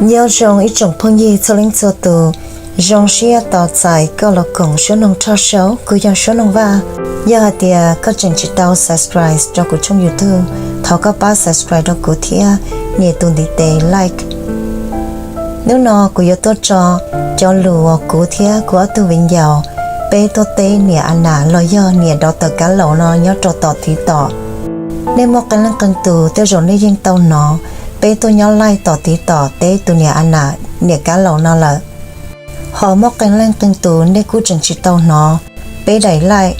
Nyob zoo ib tsoom phooj ywg txhua leej txhua tus, zoo siab tos txais koj los koom Suab Noog Talk Show. Kuv yog Suab Noog Vaj. Yog hais tias koj tseem tsis tau subscribe rau kuv tshooj YouTube, thov koj pab subscribe rau kuv thiab nias tus ntiv tes like. Hnub no kuv yuav tuaj tso cov lus uas kuv thiab kuv ob tug viv ncaus peb tuaj teb niam A Nas los yog niam dov tawm kav laum no nyob rau tom TikTok. Nej muaj qee leej qee tus tej zaum nej yeej tau hnov peb tuaj nyob live tom TikTok teb tus niam A Nas niam kav laum no lawm. Ho muaj qee leej qee tus nej kuj tseem tsis tau hnov peb daim live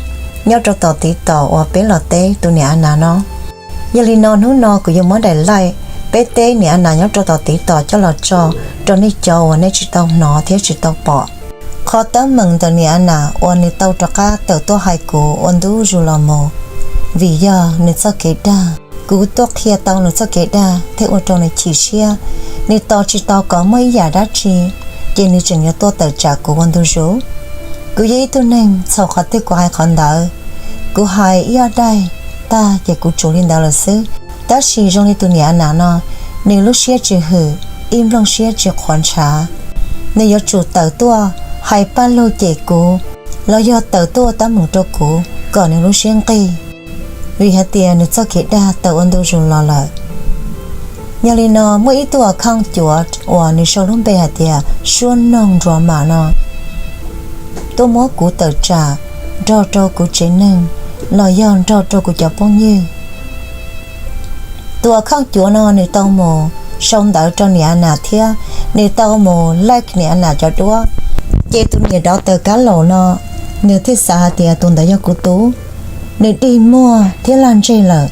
nyob rau tom TikTok uas peb los teb tus niam A Nas no. Yog li no hnub no kuv yuav muab daim live peb teb niam A Nas nyob rau tom TikTok coj los tso rau nej cov uas nej tsis tau hnov thiab tsis tau pom. Qhov teeb meem ntawm niam A Nas uas nws tau rov qab tawm tuaj hais kuv ua ntu zus los mus, vim yog nws txoj kev dag. Kuv tuaj qhia tau nws txoj kev dag thiaj ua rau nws chim siab. Nws tos tsis tau kom muaj ib yam dab tsi, ces nws tseem yuav tuaj tawm tsam kuv ua ntu zus. Kuv yog ib tug neeg txhaum qhov twg kuv hais qhov ntawd. Kuv hais ib ob daim tag ces kuv tsum li ntawd lawm xwb. Tab sis zoo li tus niam A Nas no, nws lub siab tsis hwm, ib nplooj siab tsis qhuav ntshav. Nws yuav tsum tawm tuaj hais paj lug cem kuv, los yog tawm tuaj teeb meem rau kuv kom nws lub siab nqig, vim hais tias nws txoj kev dag tawm ua ntu zus los lawm. Yog li no muaj ib tug account cuav uas nws sau lub npe hais tias Suab Noog Nruas Mam no tuaj muab kuv tawm tsam nrog rau kuv tsev neeg los yog nrog rau kuv cov phooj ywg. Tus account cuav no nws tau mus sau ntawv rau niam A Nas thiab nws tau mus like niam A Nas cov duab. Ces tus niam dov tawm kav laum no nws thiaj xav hais tias tus ntawd yog kuv tub. Nws dig muag thiab lag ntseg lawm,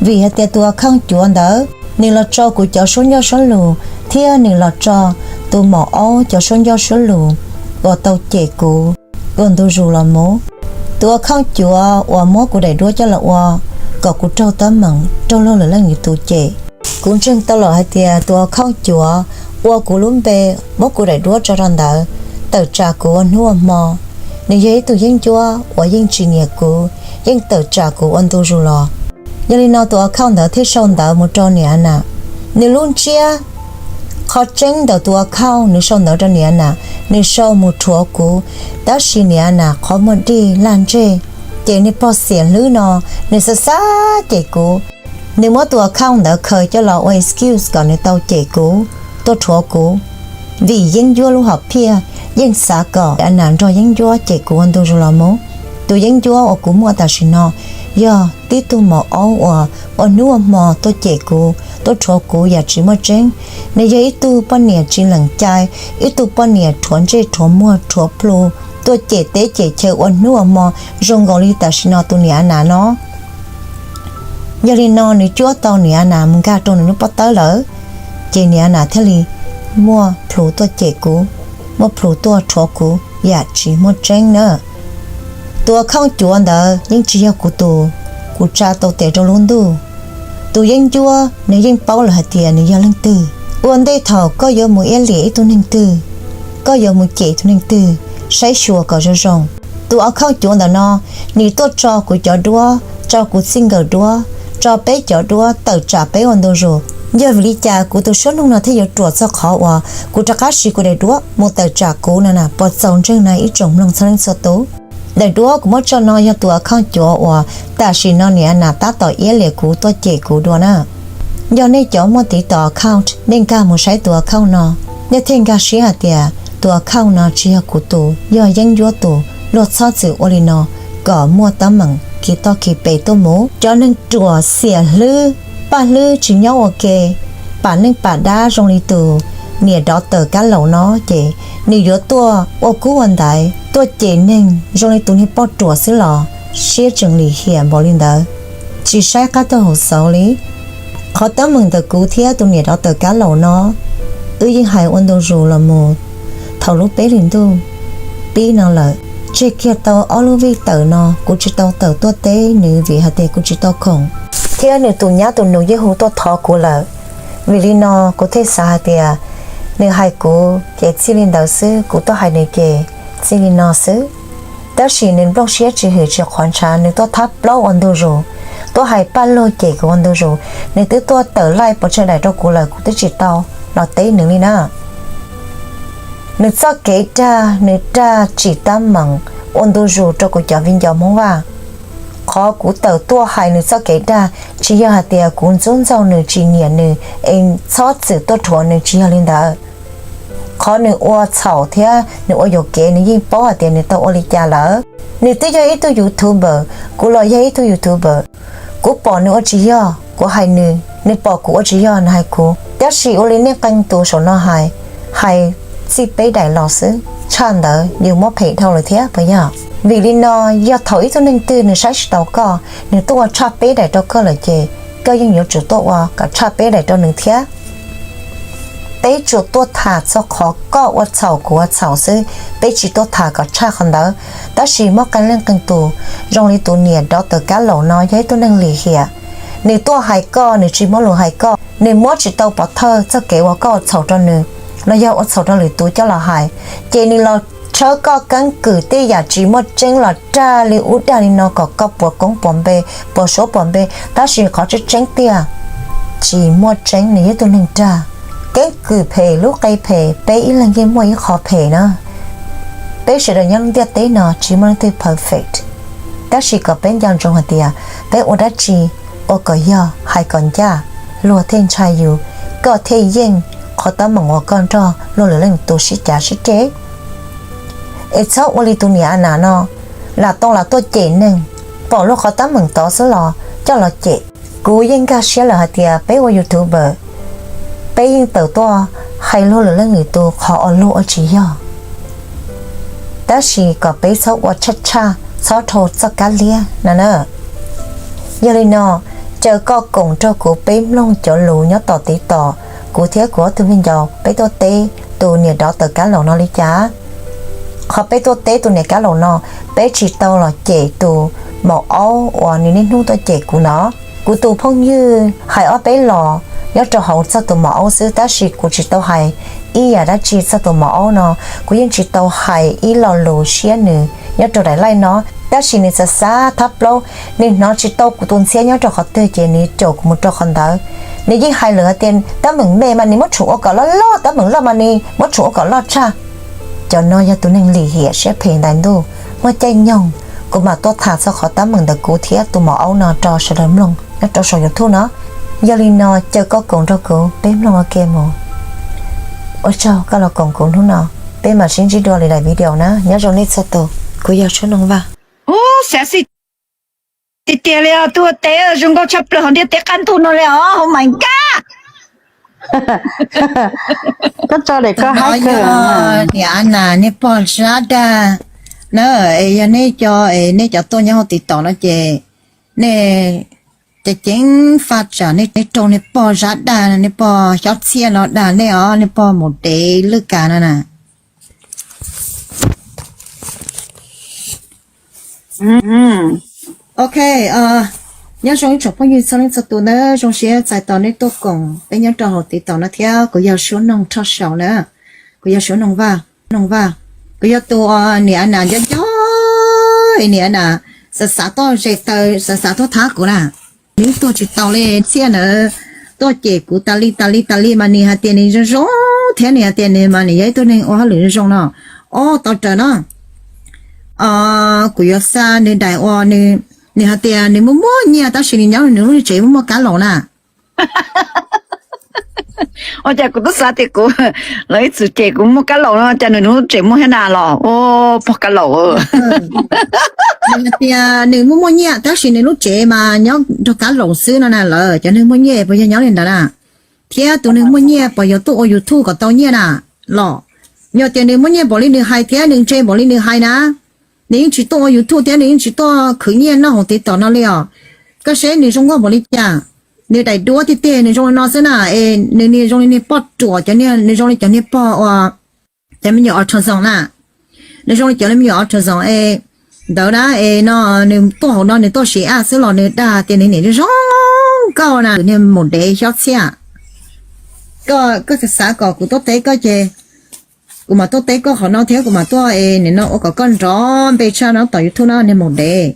vim hais tias tus account cuav ntawd nws los tso kuv cov suab ncauj suab lus thiab nws los tso tus maum aub cov suab ncauj suab lus uas tau cem kuv ua ntu zus los mus. Tus account cuav uas muab kuv daim duab coj los ua kom kuv raug teeb meem raug luag lwm leej lwm tus cem. Kuv ntseeg tau lawm hais tias tus account cuav ua kuv lub npe, muab kuv daim duab tso rau ntawd, tawm tsam kuv ua hnub ua hmo. Nws yog ib tug yeeb ncuab uas yeej tsis nyiam kuv, yeej tawm tsam kuv ua ntu zus los. Yog li no tus account ntawd thiaj sau ntawv mus rau niam A Nas. Nws lub ntsiab, qhov tseeb ntawm tus account nws sau ntawv rau niam A Nas, nws sau mus rhuav kuv, tab sis niam A Nas qhov muag dig lag ntseg, ces nws pog xiam hlwb no nws xav xav cem kuv. Nws muab tus account ntawd khaws coj los ua excuse kom nws tau cem kuv, tuaj rhuav kuv. Vim yeeb ncuab lub hom phiaj yeej xav kom A Nas nrog yeeb ncuab cem kuv ua ntu zus los mus. Tus yeeb ncuab uas kuv muaj tam sim no yog tib tug maum aub uas ua hnub ua hmo tuaj cem kuv, tuaj rhuav kuv yam tsis muaj tseeb. Nws yog ib tug poj niam tsis lees cai, ib tug poj niam rhuav ntsej rhuav muag rhuav plhu, tuaj cem teb cem chaw ua hnub ua hmo zoo nkaus li tam sim no tus niam A Nas no. Yog li no nws cuab tau niam A Nas mus nkag rau nws lub pob tawb lawm, ces niam A Nas thiaj li muaj plhus tuaj cem kuv, muaj plhus tuaj rhuav kuv yam tsis muaj tseeb na. Tus account cuav ntawd yeej tsis yog kuv tus, kuv tsa tau tes rau lub ntuj. Tus yeeb ncuab nws yeej paub lawm hais tias nws yog leej twg. Ua ntej thaum koj yuav mus iab liam ib tug neeg twg, koj yuav mus cem ib tug neeg twg, saib xyuas kom zoo zoo. Tus account cuav ntawm no, nws tuaj tso kuv cov duab, tso kuv txij nkawm duab, tso peb cov duab tawm tsam peb ua ntu zus. Yog vim li cas kuv tus suab noog no thiaj yuav ruam txog qhov uas kuv rov qab siv kuv daim duab mus tawm tsam kuv no na? Puas txaus ntseeg na ib tsoom mloog txhua leej txhua tus? Daim duab kuv muab tso no yog tus account cuav uas tam sim no niam A Nas tab tom iab liam kuv tuaj cem kuv dua na. Yog nej cov muaj TikTok account, nej nkag mus saib tus account no, nej thiaj nkag siab hais tias tus account no tsis yog kuv tus, yog yeeb ncuab tus. Luag txhob txwm ua li no kom muaj teeb meem kis toj kis pes tuaj mus. Cov neeg ruam xiam hlwb, paj hlwb tsis nyob ua ke, pam neej pam dab zoo li tus niam dov tawm kab laum no ces nws yuav tuaj ua kub ua ntaiv, tuaj cem neeg zoo li tus niag poj ruam xwb los siab tseem lim hiam npaum li ntawd, tsis saib qab taug hauv xauv li. Qhov teeb meem ntawm kuv thiab tus niam dov tawm kab laum no, wb yeej hais ua ntu zus los mus thaum lub peb hlis ntuj pib no lawm. Tseg kiag tau ob lub vij tawm no kuv tsis tau tawm tuaj teb nws vim hais tias kuv tsis tau khoom, thiab nws tus nyab tus nus yeej hu tuaj thov kuv lawm. Vim li no kuv thiaj xav hais tias nws hais kuv ces txij li ntawd xwb, kuv tuaj hais nws ces txij li no xwb. Tab sis nws nplooj siab tsis hwm tsis qhuav ntshav, nws tuaj thab plaub ua ntu zus, tuaj hais paj lug cem kuv ua ntu zus. Nws twb tuaj tawm laij pov tseg daim rau kuv lawm kuv twb tsis tau los teb nws li na. Nws txoj kev dag, nws dag tsim tab meeg ua ntu zus rau kuv cov viv ncaus Hmoob Vaj. Qhov kuv tawm tuaj hais nws txoj kev dag tsis yog hais tias kuv ntxub ntxaug nws, tsis nyiam nws es txhob txwm tuaj rhuav nws, tsis yog li ntawd. Qhov nws ua txhaum thiab nws ua yuam kev nws yeej paub hais tias nws tau ua li cas lawm. Nws twb yog ib tug YouTuber, kuv los yog ib tug YouTuber. Kuv pom nws ua tsis yog kuv hais nws, nws pom kuv ua tsis yog nws hais kuv. Tab sis ua li nej qee tus saum no hais, hais txij peb daim los xwb, tshaj ntawd yus muab phem dhau lawm thiab puas yog? Vim li no, yog thaum ib tug neeg twg nws saib tsis taus koj, nws tuaj ua tshaj peb daim rau koj lawm ces koj yeej yuav tsum tuaj ua kom tshaj peb daim rau nws thiab. Peb tsuas tuaj tham txog qhov koj ua txhaum kuv ua txhaum xwb, peb tsis tuaj tham kom tshaj qhov ntawd. Tab sis muaj qee leej qee tus, zoo li tus niam dov tawm kab laum no yog ib tug neeg lim hiam. Nws tuaj hais koj, nws tsis muab lus hais koj, nws muab tsis tau pov thawj txoj kev uas koj ua txhaum rau nws, los yog ua txhaum rau lwm tus coj los hais, ces nws los tshawb koj keeb kwm tej yam tsis muaj tseeb los dag li ub dag li no kom koj puas koob puas npe, puas suab puas npe, tab sis qhov tseeb tseeb tiag tsis muaj tseeb, nws yog ib tug neeg dag. Keeb kwm phem, lub qe phem, peb ib leeg yeej muaj ib qho phem na. Peb sawv daws nyob lub ntiaj teb no tsis muaj leej twg perfect, tab sis kom peb nco ntsoov hais tias peb ua dab tsi ua kom yog, hais kom ncaj, luag thiaj ntshai yus, koj thiaj yeej qhov teeb meem uas koj nrog luag lwm leej tus sib cav sib ceg. Es txhob ua li tus niam a nas no, lam tau lam tuaj cem neeg, pom luag qhov teeb meem tod xwb los coj los cem. Kuv yeej nkag siab lawm hais tias peb ua YouTuber, peb yeej tawm tuaj hais luag lwm leej lwm tus qhov uas luag ua tsis yog, tab sis kom peb txhob ua tshaj tshaj, txhob dhau txoj kab liab no na. Yog li no, caw koj koom nrog kuv peb mloog cov lus nyob tom TikTok, kuv thiab kuv ob tug viv ncaus peb tuaj teb tus niam dov tawm kab laum no li cas. Qhov peb tuaj teb tus niam kab laum no, peb tsis tau los cem tus maum aub uas nws niaj hnub tuaj cem kuv no. Kuv tus phooj ywg hais ob peb los nyob rau hauv txog tus maum aub xwb, tab sis kuv tsis tau hais ib yam dab tsi txog tus maum aub no. Kuv yeej tsis tau hais ib lo lus siab nws nyob rau daim live no, tab sis nws xav xav thab plaub, nws hnov tsis tau kuv tus ntxhiab nyob rau qhov twg ces nws caum kuv mus rau qhov ntawd. Nws yeej hais lawm hais tias teeb meem me mas nws muab tshum ua kom loj loj, teeb meem loj mas nws muab tshum ua kom loj tshaj. Cov no yog tus neeg lim hiam siab phem ntais ntuj. Muaj caij nyoog kuv mam tuaj tham txog qhov teeb meem ntawm kuv thiab tus maum aub no rau sawv daws mloog nyob rau saum YouTube no. Yog li no caw koj koom nrog kuv peb mloog ua ke mus. Ua tsaug koj los koom kuv hnub no, peb mam sib ntsib dua lwm daim video na. Nyob zoo nej txhua tus, kuv yog Suab Noog Vaj. Ub, xav xij tiag tiag li os, tuaj teb zoo nkauj tshaj plaws hauv ntiaj teb qab ntuj no li os, oh my god. Koj tso daim koj hais kawg. Niam a nas, nej pog zab dag na, es yog nej cov, nej cov tuaj nyob hauv TikTok no ces nej ceev ceev faj tsam nej raug nej pog zab dag, nej pog xyob txhiaj no dag nej os, nej pog mus dev lwj kas no na. Ok, nyob zoo ib tsoom phooj ywg txhua leej txhua tus na, zoo siab txais tos nej tuaj koom peb nyob rau hauv TikTok no thiab. Kuv yog Suab Noog Thoj Saum na, kuv yog Suab Noog Vaj, Noog Vaj, kuv yog tus niam a nas nco nco, niam a nas xav xav tuaj ze taw, xav xav tuaj thab kuv na. Nws tuaj tsis tau li, txhiaj ntawd tuaj cem kuv tas li tas li tas li mas nws hais tias nws zoo zoo thiab nws hais tias nws mas nws yog ib tug neeg ua hauj lwm zoo zoo no. Ob tau raws no, kuv yuav xa nws daim uas nws, nws hais tias nws muaj muaj nyiaj tab sis nws nyob nws lub tsev muaj muaj kab laus na. Ua cas kuv twb xav tias kuv, lawv ib txwm cem kuv muaj kab laus no, cas nws lub tsev muaj thiab na los, ua pog kab laus. Nws hais tias nws muaj muaj nyiaj tab sis nws lub tsev mas nyob nrog kab laus xwb no na. Lawv cov neeg muaj nyiaj puas yog nyob li ntawd na? Thiab tus neeg muaj nyiaj puas yuav tuaj ua YouTube kom tau nyiaj na? Los yog tias nws muaj nyiaj npaum li nws hais thiab nws ntse npaum li nws hais na, nws yeej tsis tuaj ua YouTube thiab nws yeej tsis tuaj khwv nyiaj noj hauv TikTok no li os. Koj saib nws zoo nkauj npaum li cas, nws daim duab tiag tiag nws zoo li no xwb na, es nws niag zoo li niag poj ruam, cov niag, nws zoo li cov niag pog uas cov me nyuam ultrasound na, nws zoo li cov me nyuam ultrasound es ntawd na, es no nws tuaj hauv no nws tuaj siv aj xwb los nws dag tias nws niam zoo nkauj na, niag maum dev xyob txhiaj. Koj, koj xav xav kom kuv tuaj teb koj ces kuv mam tuaj teb koj qhov no thiab kuv mam tuaj es nim no ua kom koj nrov npe tshaj no tom YouTube no niag maum dev.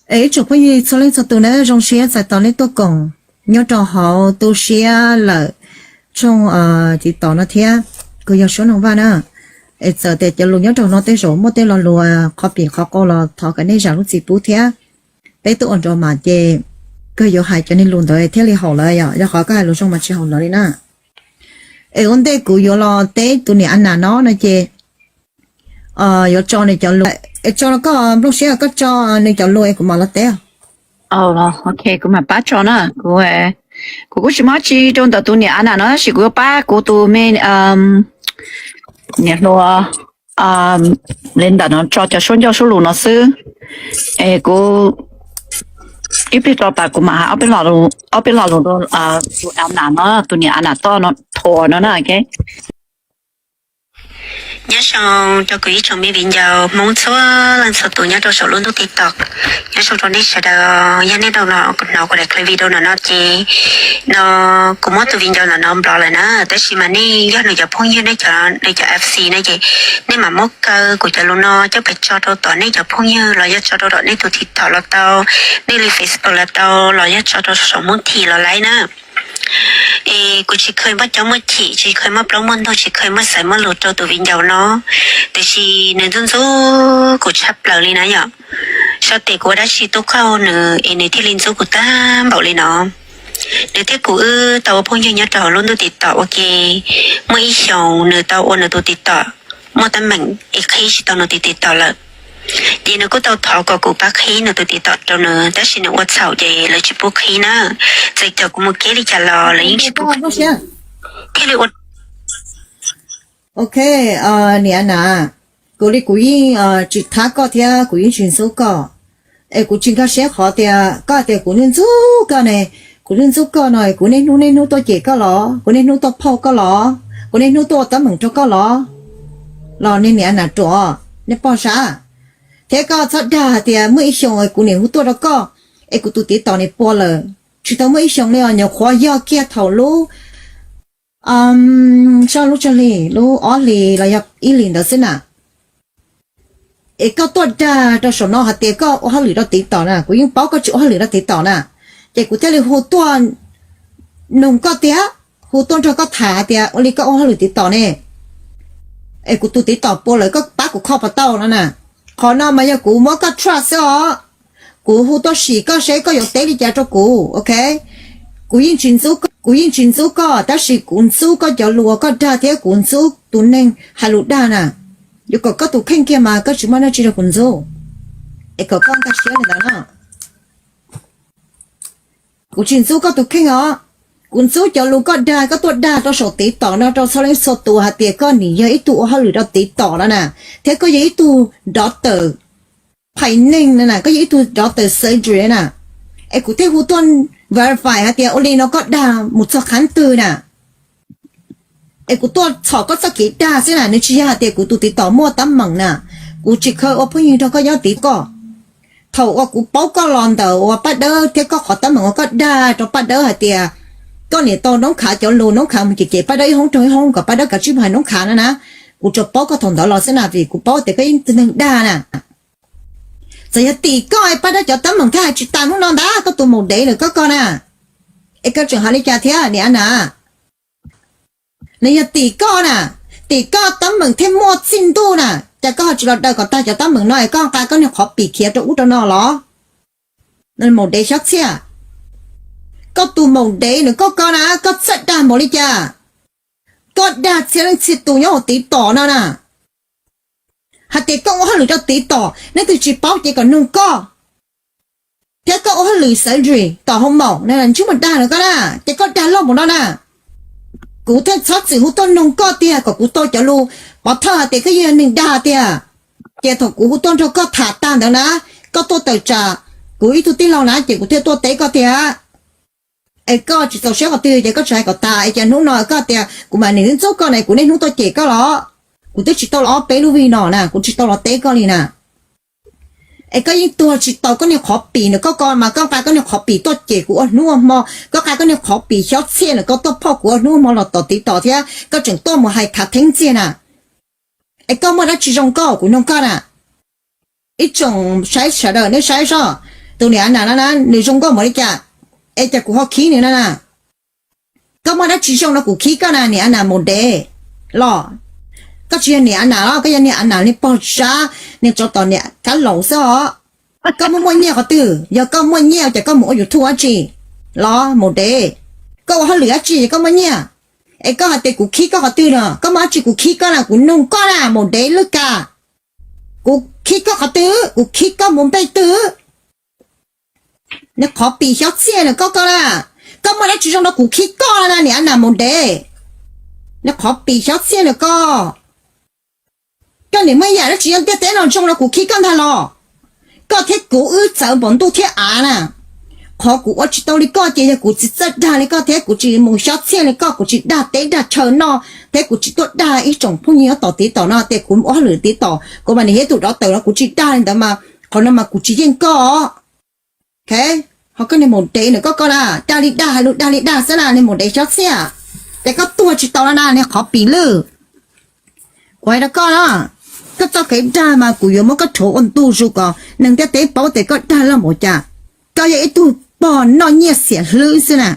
Es ib tsoom phooj ywg txhua leej txhua tus na, zoo siab txais tos nej tuaj koom nyob rau hauv tu siab lawm tshooj TikTok no thiab. Kuv yog Suab Noog Vaj na. Es txawm tias cov lus nyob rau no tej zaum muaj tej lo lus qhov pim qhov qau los thov kom nej zam lub txim pub thiab. Peb tuaj ua nrov mas ces kawg yuav hais cov niag lus ntawd thiaj li haum lawm, yog qhov koj hais lus zoo mas tsis haum lawv li na. Es ua ntej kuv yuav los teb tus niam Anas no no ces yuav tso nws cov lus, es tso koj nplooj siab koj tso nws cov lus es kuv mam los teb. Ok, kuv mam pab tso na. Kuv kuv kuj tsis muaj dab tsi rau ntawm tus niam Anas no tab sis kuv yuav pab kuv tus me niam hluas li ntawm no tso cov suab ncauj suab lus no xwb. Es kuv ib pliag rau tas kuv mam hais ob peb lo lus rau tus Anas no, tus niam Anas toj no, thuam no na. Nyob zoo rau kuv ib tsoom me viv ncaus Hmoob txhua leej txhua tus nyob rau saum lub ntuj TikTok. Nyob zoo rau nej sawv daws, yog nej tau hnov kuv daim clip video no no ces no kuv muab tus viv ncaus ntawm no block lawm na, tab sis mas nej yog nws cov phooj ywg, nej cov, nws cov FC no ces nej mam muab kaw kuv cov lus no coj pes tso rau tom nej cov phooj ywg los yog tso rau tom nej tus TikTok los tau, nej li Facebook los tau, los yog tso rau saum Hmoob Thim los laib na. Es kuv tsis kheev muaj caub muaj chim, tsis kheev muaj plaub muaj ntug, tsis kheev muaj xaiv muaj lus rau tus viv ncaus no, tiam sis nws ntxub ntxub kuv tshaj plaws li na yom. Xyov tes kuv ua dab tsi tuaj qaug nws es nws thiaj li ntxub kuv tag npaum li no. Nws thiab kuv wb tau ua phooj ywg nyob rau hauv lub ntuj TikTok ua ke muaj ib xyoos, nws tau ua nws tus TikTok muaj teeb meem es qhib tsis tau nws tus TikTok lawm. Ces nws kuj tau thov kom kuv pab qhib nws tus TikTok rau nws, tab sis nws ua txhaum ces lawv tsis pub qhib na. Txawm tias kuv mus kiag li cas los lawv yeej tsis pub qhib, thiaj li ua Ok, niam Anas, kuv li kuv yeej tsis thab koj thiab kuv yeej tsis ntxub koj. Es kuv tsis nkag siab qhov tias koj tias kuv ntxub koj ne, kuv ntxub koj no kuv niaj hnub niaj hnub tuaj cem koj los, kuv niaj hnub tuaj phauj koj los, kuv niaj hnub tuaj ua teeb meem rau koj los, los niag niam Anas ruam, niag pog sab. Thiab koj txhob dag hais tias muaj ib xyoos kuv niam hu tuaj rau koj, es kuv tus TikTok nim pua lawm. Tsis tau muaj ib xyoos li os, nyuam qhuav yog kiag thaum lub, sab lub tsag hlis, lub ob hlis los yog ib hlis ntawd xwb na. Es koj tuaj dag rau saum no hais tias koj ua hauj lwm rau TikTok na, kuv yeej paub koj tsis ua hauj lwm rau TikTok na. Ces kuv thiaj li hu tuaj nug koj tiag, hu tuaj nrog koj tham hais tias ua li koj ua hauj lwm TikTok ne, es kuv tus TikTok pua lawm koj pab kuv kho puas tau no na. Qhov no mas yog kuv muab koj trust xwb os. Kuv hu tuaj sim koj seb koj yuav teb li cas rau kuv, ok. Kuv yeej tsis ntxub, kuv yeej tsis ntxub koj, tab sis kuv ntxub koj cov lus uas koj dag thiab kuv ntxub tus neeg hais lus dag na. Yuav kom koj tus kheej kiag mas koj tsis muaj dab tsi rau kuv ntxub, es kom koj nkag siab li ntawd na. Kuv tsis ntxub koj tus kheej os. Kuv ntxub cov lus koj dag, koj tuaj dag rau saum TikTok no rau txhua leej txhua tus hais tias koj nim yog ib tug ua hauj lwm rau TikTok no na, thiab koj yog ib tug doctor, phais neeg no na, koj yog ib tug doctor surgery na. Es kuv thiaj hu tuaj verify hais tias ua li no koj dag mus txog qhov twg na. Es kuv tuaj txhom koj txoj kev dag xwb na, nws tsis yog hais tias kuv tus TikTok muaj teeb meem na. Kuv tsis kheev ua phooj ywg nrog koj nyob TikTok. Thaum uas kuv paub koj los ntawm uas Paj Dawb thiab koj qhov teeb meem uas koj dag rau Paj Dawb hais tias koj niam tau Noob Khav cov lus, Noob Khav mus cem cem Paj Dawb ib hoob rau ib hoob kom Paj Dawb kav tsij mus hais Noob Khav no na. Kuv tsuas paub koj thaum ntawd los xwb na, vim kuv paub tias koj yeej tug neeg dag na. Txawm yog tim koj Paj Dawb cov teeb meem thiaj hais tsis tas hnub no ntag, koj tus maum dev lawm koj koj na. Es koj tseem hais li cas thiab niam Anas? Nws yog tim koj na, tim koj teeb meem thiaj muaj txij ntuj na. Cas koj ho tsis los daws kom tag cov teeb meem no es koj nqa koj niag qhov pim khiav rau ub rau no los? Maum dev xyob txhiaj, koj tus maum dev nws koj koj na, koj txawj dag npaum li cas? Koj dag txhia leej txhia tus nyob hauv TikTok no na. Hais tias koj ua hauj lwm rau TikTok, leej twg tsis paub ces kom nug koj. Thiab koj ua hauj lwm surgery tom hoo maum na, ntsib mus dag lawm koj na, ces koj dag loj npaum no na. Kuv thiaj txhob txwm hu tuaj nug koj tiag kom kuv tau cov lus pov thawj hais tias koj yog neeg dag tiag. Ces thaum kuv hu tuaj nrog koj tham tag ntawd na, koj tuaj tawm tsam kuv ib tug tij laug na, ces kuv thiaj tuaj teb koj tiag. Es koj tsis txaus siab qhov twg ces koj tsis hais kom tas, es cas hnub no koj tias kuv mam nim ntxub koj na, kuv niaj hnub tuaj cem koj los? Kuv twb tsis tau los ob peb lub vij no na, kuv tsis tau los teb koj li na. Es koj yeej tuag tsis tau koj niag qhov pim na, koj koj mas koj nqa koj niag qhov pim tuaj cem kuv ua hnub ua hmo, koj nqa koj niag qhov pim xyob txhiaj na, koj tuaj phauj kuv ua hnub ua hmo los tom TikTok thiab koj tseem tuaj mus hais khav theeb txiag na. Es koj muaj dab tsi zoo nkauj kuv nug koj na? Ib tsoom saib sawv daws nej saib soj, tus niam Anas no na nws zoo nkauj npaum li cas? Es cas kuv ho khib nws no na? Koj muaj dab tsi zoo no kuv khib koj na niam a nas maum dev los? Koj tsis yog niam a nas los, koj yog niam a nas niag pog sab, niag tsov tom niam kab laus xwb os. Koj muaj muaj nyiaj qhov twg? Yog koj muaj nyiaj ces koj mus ua YouTube dab tsi los maum dev? Koj ua hauj lwm dab tsi es koj muaj nyiaj? Es koj hais tias kuv khib koj qhov twg no? Koj muaj dab tsi kuv khib koj na? Kuv nug koj na maum dev lwj kas. Kuv khib koj qhov twg? Kuv khib koj mus npej twg? Niag qhov pim xyob txhiaj na koj, koj na. Koj muaj dab tsi zoo rau kuv khib koj na niam a nas maum dev? Niag qhov pim xyob txhiaj na koj. Koj niam muaj yam dab tsi nyob ntiaj teb no zoo rau kuv khib koj ntag los? Koj thiab kuv wb txawv npaum ntuj thiab av na. Qhov kuv ua tsis tau li koj ces yog kuv tsis txawj dag li koj thiab kuv tsis mus xyob txhiaj li koj, kuv tsis dag teb dag chaw noj thiab kuv tsis tuaj dag ib tsoom phooj ywg nyob tom TikTok no tias kuv ua hauj lwm TikTok, kuv mas niam yog ib tug dov tawm no kuv tsis dag li ntawd mas qhov no mas kuv tsis yeej koj. Ho koj niag maum dev na koj, koj na, dag li dag hais lus dag li dag xwb na niag maum dev xyob txhiaj. Ces koj tuag tsis tau no na niag qhov pim lwj. Kuv hais rau koj na, koj txoj kev dag mas kuv yuav muab koj rhuav ua ntu zus kom neeg ntiaj teb paub tias koj dag loj npaum cas. Koj yog ib tug pog noj nyiaj xiam hlwb xwb na.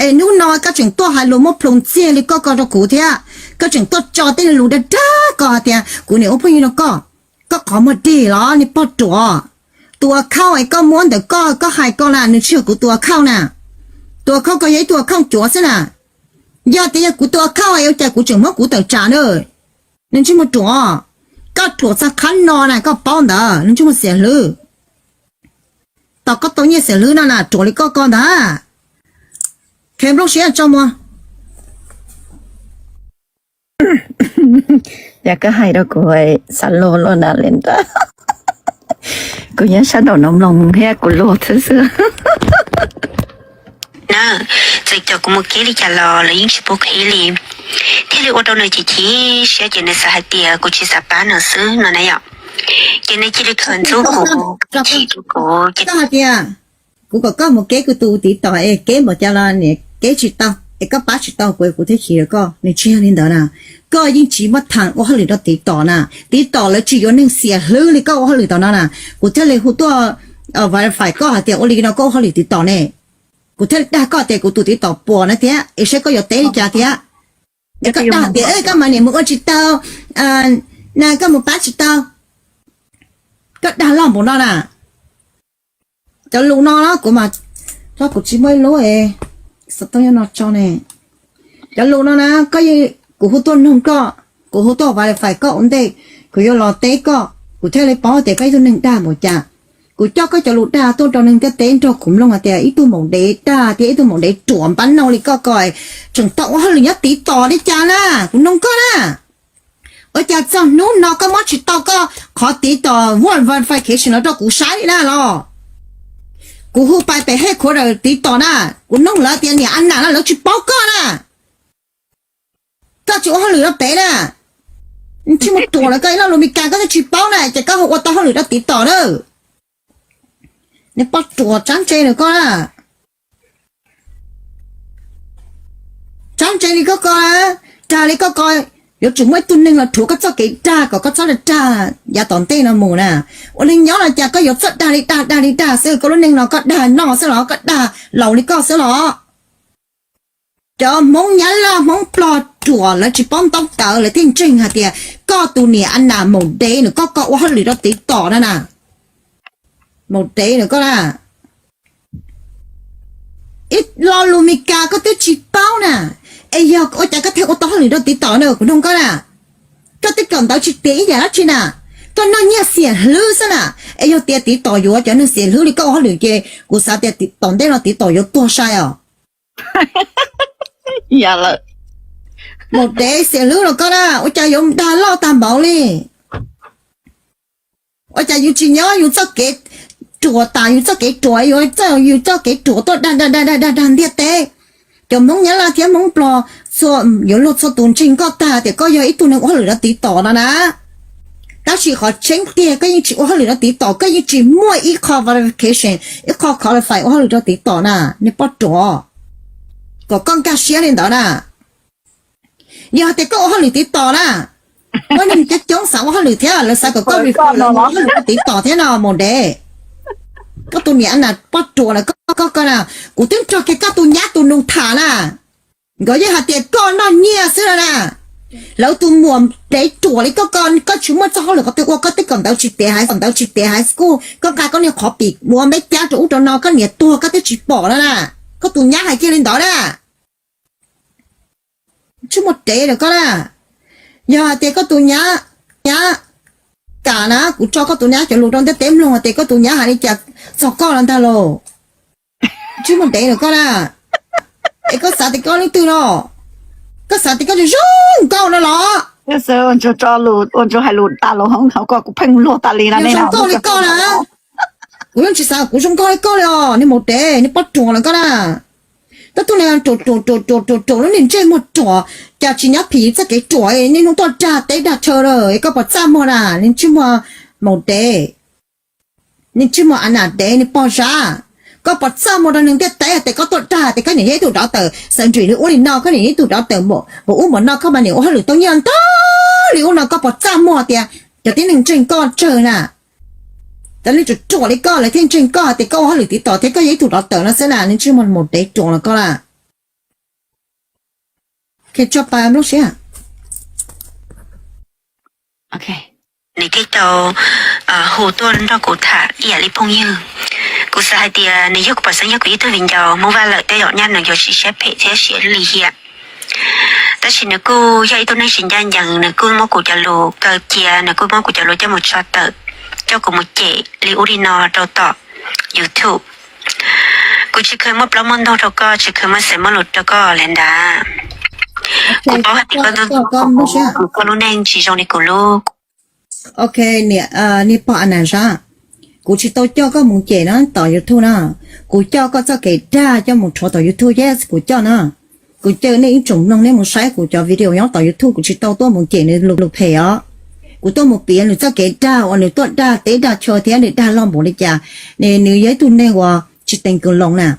Es hnub no koj tseem tuaj hais lus muab plhoo txiag li koj ko rau kuv thiab. Koj tseem tuaj tso tej lus dag dag ko hais tias kuv niam ua phooj ywg rau koj. Koj qhov muag dig los niag pog ruam. Tus account es koj muab ntawm koj, koj hais ko na, nws tsis yog kuv tus account na. Tus account ko yog ib tug account cuav xwb na. Yog tias yog kuv tus account es ua cas kuv tseem muab kuv tawm tsam na? Niag ntsej muag ruam, koj ruam txog qhov no na koj paub ntawd, niag ntsej muag xiam hlwb. Tos koj tau nyiaj xiam hlwb no na ruam li koj ko ntag. Kheev nplooj siab tso muag. Yog koj hais rau kuv xav luag luaj na li ntawd. Kuv nyob sab nraum no mloog thiab kuv luag xwb xwb. Na, txawm cov kuv mus keb li cas los lawv yeej tsis pub keb li, thiaj li ua rau nws chim chim siab ces nws xav hais tias kuv tsis xav pab nws xwb no na yom. Ces nws cia li khaws ntxub kuv, chim rau kuv ces hais tias kuv kom koj mus keb kuv tus TikTok es keb npaum cas los niam keb tsis tau es koj pab tsis tau kuv, kuv thiaj chim rau koj. Nws tsis yog li ntawd na. Koj yeej tsis muaj thaam ua hauj lwm rau TikTok na. TikTok lawv tsis yuav neeg xiam hlwb li koj ua hauj lwm tom no na. Kuv thiaj li hu tuaj verify koj hais tias ua li no koj ua hauj lwm TikTok ne. Kuv thiaj li dag koj tias kuv tus TikTok puas na thiab es saib koj yuav teb li cas thiab. Es koj dag tias koj mas niam mus ua tsis tau, na koj mus pab tsis tau, koj dag loj npaum no na. Cov lus no na kuv mas, kuv tsis muaj ib lub xov tooj nyob no tso ne. Cov lus no na koj, kuv hu tuaj noog koj, kuv hu tuaj verify koj ua ntej, kuv yuav los teb koj, kuv thiaj li paub tias koj ib tug neeg dag npaum cas. Kuv coj koj cov lus dag tuaj rau neeg ntiaj teb nrog kuv mloog hais tias ib tug maum dev dag thiab ib tug maum dev ruam npab no li koj ko tseem tau ua hauj lwm nyob TikTok li cas na, kuv noog koj na. Ua cas txog hnub no koj muab tsis tau koj qhov TikTok verification no rau kuv saib li na los? Kuv hu pais pem headquarter TikTok na, kuv noog lawv tias niam a nam no lawv tsis paub koj na. Koj tsis ua hauj lwm rau pem na. Tsis muaj ruam lawv koj ib lo lus Meskas koj twb tsis paub na ces koj ua tau hauj lwm rau TikTok na. Niag poj ruam tsab ntse na koj na. Tsab ntse li koj ko, dag li koj ko, yuav tsum muaj ib tug neeg los rhuav koj txoj kev dag kom koj txhob dag yav tom ntej no mus na. Ua neeg nyob los cas koj yuav txawj dag li dag dag li dag xwb, koj lub neej no koj dag noj xwb los koj dag laus li koj xwb los? Cov Hmoob Nyab Laj Hmoob Nplog ruam lawv tsis paub ntaub ntawv lawv thiaj ntseeg hais tias koj tus niam a nas maum dev nws koj ko ua hauj lwm rau TikTok na na. Maum dev nws koj na. Ib lo lus Meskas koj twb tsis paub na, es yog ua cas koj thiaj ua tau hauj lwm rau TikTok na kuv noog koj na? Koj twb kawm ntawv tsis tiav ib yam dab tsi na, koj noj nyiaj xiam hlwb xwb na. Es yog tias TikTok yuav cov neeg xiam hlwb li koj ua hauj lwm ces kuv xav tias tom ntej no TikTok yuav tuag sai os. Yog lawm. Maum dev xiam hlwb los koj na, ua cas yuav dag loj tag npaum li? Ua cas yus tsis nyob yus txoj kev ruam tas yus txoj kev ruam, yus txoj, yus txoj kev ruam tuaj dag dag dag dag dag dag ntiaj teb? Cov Hmoob Nyab Laj thiab Hmoob Nplog txhua, yuav luag txhua tus ntseeg koj tag tias koj yog ib tug neeg ua hauj lwm rau TikTok no na. Tab sis qhov tseeb tiag koj yeej tsis ua hauj lwm rau TikTok, koj yeej tsis muaj ib qho verification, ib qho qualify ua hauj lwm rau TikTok na, niag poj ruam. Kom koj nkag siab li ntawd na. Yog hais tias koj ua hauj lwm TikTok na, muaj neeg coob coob xav ua hauj lwm thiab lawv xav kom koj refer lawv mus ua hauj lwm rau TikTok thiab no maum dev. Koj tus niam na pob ruam na, koj koj na, kuv twb nrog kiag koj tus nyab tus nus tham na, nkawd yeej hais tias koj noj nyiaj xwb na na. Lawv tus muam dev ruam li koj, koj tsis muaj txoj hauj lwm qhov twg ua, koj twb kawm ntawv tsis tiav high, kawm ntawv tsis tiav high school, koj nqa koj niag qhov pim ua me cab rau ub rau no, koj niam tuag koj twb tsis pom na na. Koj tus nyab hais kiag li ntawd na. Tsis muaj dev rau koj na. Yog hais tias koj tus nyab, nyab kam na, kuv tso koj tus nyab cov lus rau ntiaj teb mloog hais tias koj tus nyab hais li cas txog koj los ntag lauj. Tsis muaj dev rau koj na. Es koj xav tias koj leej twg no? Koj xav tias koj zoo nkauj no los? Ua ntsuag hais lus tas los hauv kuv pheej luag tas li na. Zoo nkauj li koj na. Kuv yeej tsis xav kuv zoo nkauj li koj li os, niag maum dev, niag pob ruam los koj na. Tab tuj niag ruam ruam ruam ruam ruam ruam lub niag ntsej muag ruam, cas tsis nyob phim txoj kev ruam, niaj hnub tuaj dag teb dag chaw lawm es koj puas txaj muag na, niag ntsej muag maum dev, niag ntsej muag a nas dev, niag pog zab. Koj puas txaj muag rau neeg ntiaj teb hais tias koj tuaj dag tias koj niam yog ib tug dov tawm xeem nrim li ub li no, koj niam yog ib tug dov tawm npaum ub npaum no, koj mas niam ua hauj lwm tau nyiaj ntau li ub no, koj puas txaj muag tias cov tib neeg ntseeg koj tsawg na? Cov neeg ruam ruam li koj lawv thiaj ntseeg koj hais tias koj ua hauj lwm tiv tom thiab koj yog ib tug dov tawm no xwb na, niag ntsej muag maum dev ruam los koj na. Tso pa mloog siab. Nws thiaj tau hu tuaj nrog kuv tham ib yam li phooj ywg. Kuv xav hais tias nws yog kuv pom xeeb, yog kuv ib tug viv ncaus Hmoob Vaj lawm tej zaum nyaj nws yuav siv siab phem thiab siab lim hiam. Tab sis nws kuj yog ib tug neeg siab ncaj ncees, nws kuj muab kuv cov lus kaw cia, nws kuj muab kuv cov lus coj mus tso tawm, coj kuv mus cem li ub li no rau tom YouTube. Kuv tsis kheev muab plaub muab ntug rau koj, tsis kheev muab xeem muab lus rau koj li ntawd. Kuv paub hais tias koj, koj lub neej tsis zoo li kuv lub. Ok, niam, niag pog a nas zab, kuv tsis tau coj koj mus cem na tom YouTube na. Kuv coj koj txoj kev dag coj mus rhuav tom YouTube, yes, kuv coj na. Kuv caw nej ib tsoom mloog nej mus saib kuv cov video nyob tom YouTube, kuv tsis tau tuaj mus cem nws lus phem os. Kuv tuaj mus piav nws txoj kev dag uas nws tuaj dag teb dag chaw thiab nws dag loj npaum li cas. Nws yog ib tug neeg uas tsis teev kws loo na.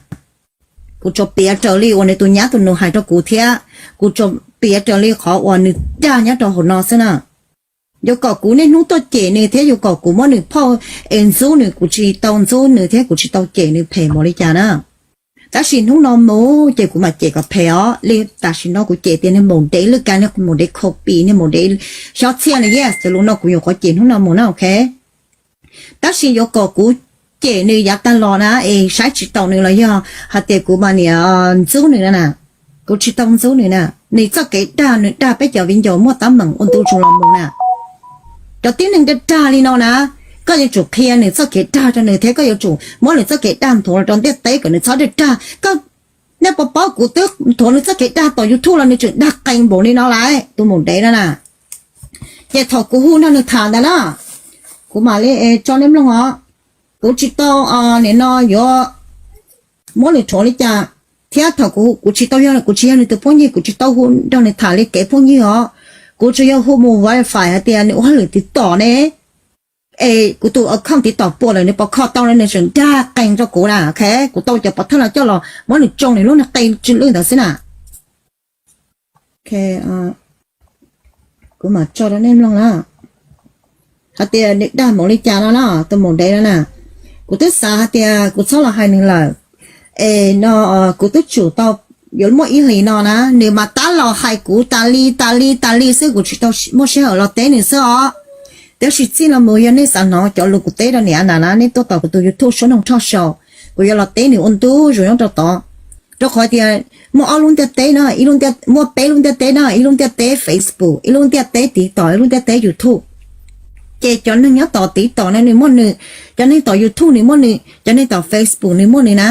Kuv tsuas piav raws li uas nws tus nyab tus nus hais rau kuv thiab kuv tsuas piav raws li qhov uas nws dag nyob rau hauv no xwb na. Yuav kom kuv niaj hnub tuaj cem nws thiab yuav kom kuv muab nws phauj es ntxub nws, kuv tsis tau ntxub nws thiab kuv tsis tau cem nws phem npaum li cas na. Tab sis hnub no mus ces kuv mam cem kom phem os li. Tam sim no kuv cem tias niag maum dev lwj kav, niag maum dev khaus pim, niag maum dev xyob txhiaj na, yes, cov lus no kuv nyuam qhuav cem hnub no mus na, ok. Tab sis yuav kom kuv cem nws yav tag los na es saib tsis taus nws los yog hais tias kuv mas niam ntxub nws na na, kuv tsis tau ntxub nws na. Nws txoj kev dag, nws dag peb cov viv ncaus muaj teeb meem ua ntu zus los mus na. Cov tib neeg dag dag li no na, koj yuav tsum qhia nws txoj kev dag rau nws thiab koj yuav tsum muab nws txoj kev dag nthuav los rau ntiaj teb kom nws txhob dag dag. Koj, nej puas paub kuv twb nthuav nws txoj kev dag tom YouTube los nws tseem dag qees npaum li no lawm, tus maum dev no na. Ces thaum kuv hu nrog nws tham ntawd na, kuv mam li tso nej mloog os. Kuv tsis tau, nim no yuav muab nws rhuav li cas, thiab thaum kuv, kuv tsis tau yog, kuv tsis yog nws tus phooj ywg, kuv tsis tau hu nrog nws tham li kev phooj ywg os. Kuv tsuas yog hu mus verify hais tias nws ua hauj lwm tiv tom ne, es kuv tus account tiv tom puas lawm nws puas kho tau, nws tseem dag qees rau kuv na, ok. Kuv tau cov pov thawj no coj los muab nws tsoo nws lub niag qe tsw lwj ntawd xwb na. Kuv mam tso rau nej mloog na, hais tias nws dag npaum li cas no na, tus maum dev no na. Kuv twb xav hais tias kuv txhob los hais nws lawm, es no kuv twb tsum tau yuav muaj ib hlis no na, nws mas tab los hais kuv tas li tas li tas li xwb, kuv tsis tau muaj sij hawm los teb nws xwb os. Tiam sis txij no mus yog nej xav hnov cov lus kuv teb rau niam na na, nej tuaj tom kuv tus YouTube Suab Noog Talk Show, kuv yuav los teb nws ua ntu zus nyob rau tod. Rau qhov tias muaj ob lub ntiaj teb na, muaj peb lub ntiaj teb na, ib lub ntiaj teb Facebook, ib lub ntiaj teb TikTok, ib lub ntiaj teb YouTube. Ces cov neeg nyob tom TikTok no nws muaj nws, cov neeg tom YouTube nws muaj nws, cov neeg tom Facebook nws muaj nws na.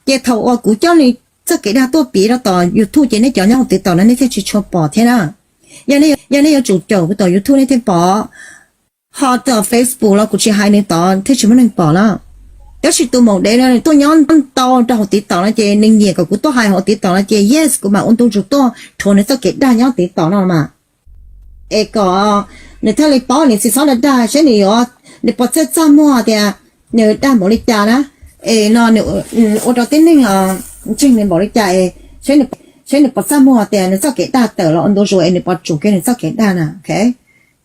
Ces thaum uas kuv coj nws txoj kev dag tuaj piav rau tom YouTube ces nej cov nyob hauv TikTok no nej thiaj tsis tshua pom thiab na. Yog nej yuav tsum caum kuv tom YouTube nej thiaj pom. Ho tom Facebook los kuv tsis hais nws tod thiaj tsis muaj neeg pom na. Tab sis tus maum dev no nws tuaj nyob ntau rau hauv TikTok no ces nws nyiam kom kuv tuaj hais hauv TikTok no ces yes kuv mam ua ntu zus tuaj rhuav nws txoj kev dag nyob TikTok no mas. Es kom nws thiaj li paub nws tsis txhob dag dag seb nws yuav, nws puas txaj txaj muag tias nws dag npaum li cas na. Es no nws ua rau tib neeg ntseeg nws npaum li cas es seb nws puas txaj muag tias nws txoj kev dag tawm los ua ntu zus es nws puas tsum kiag nws txoj kev dag na, ok.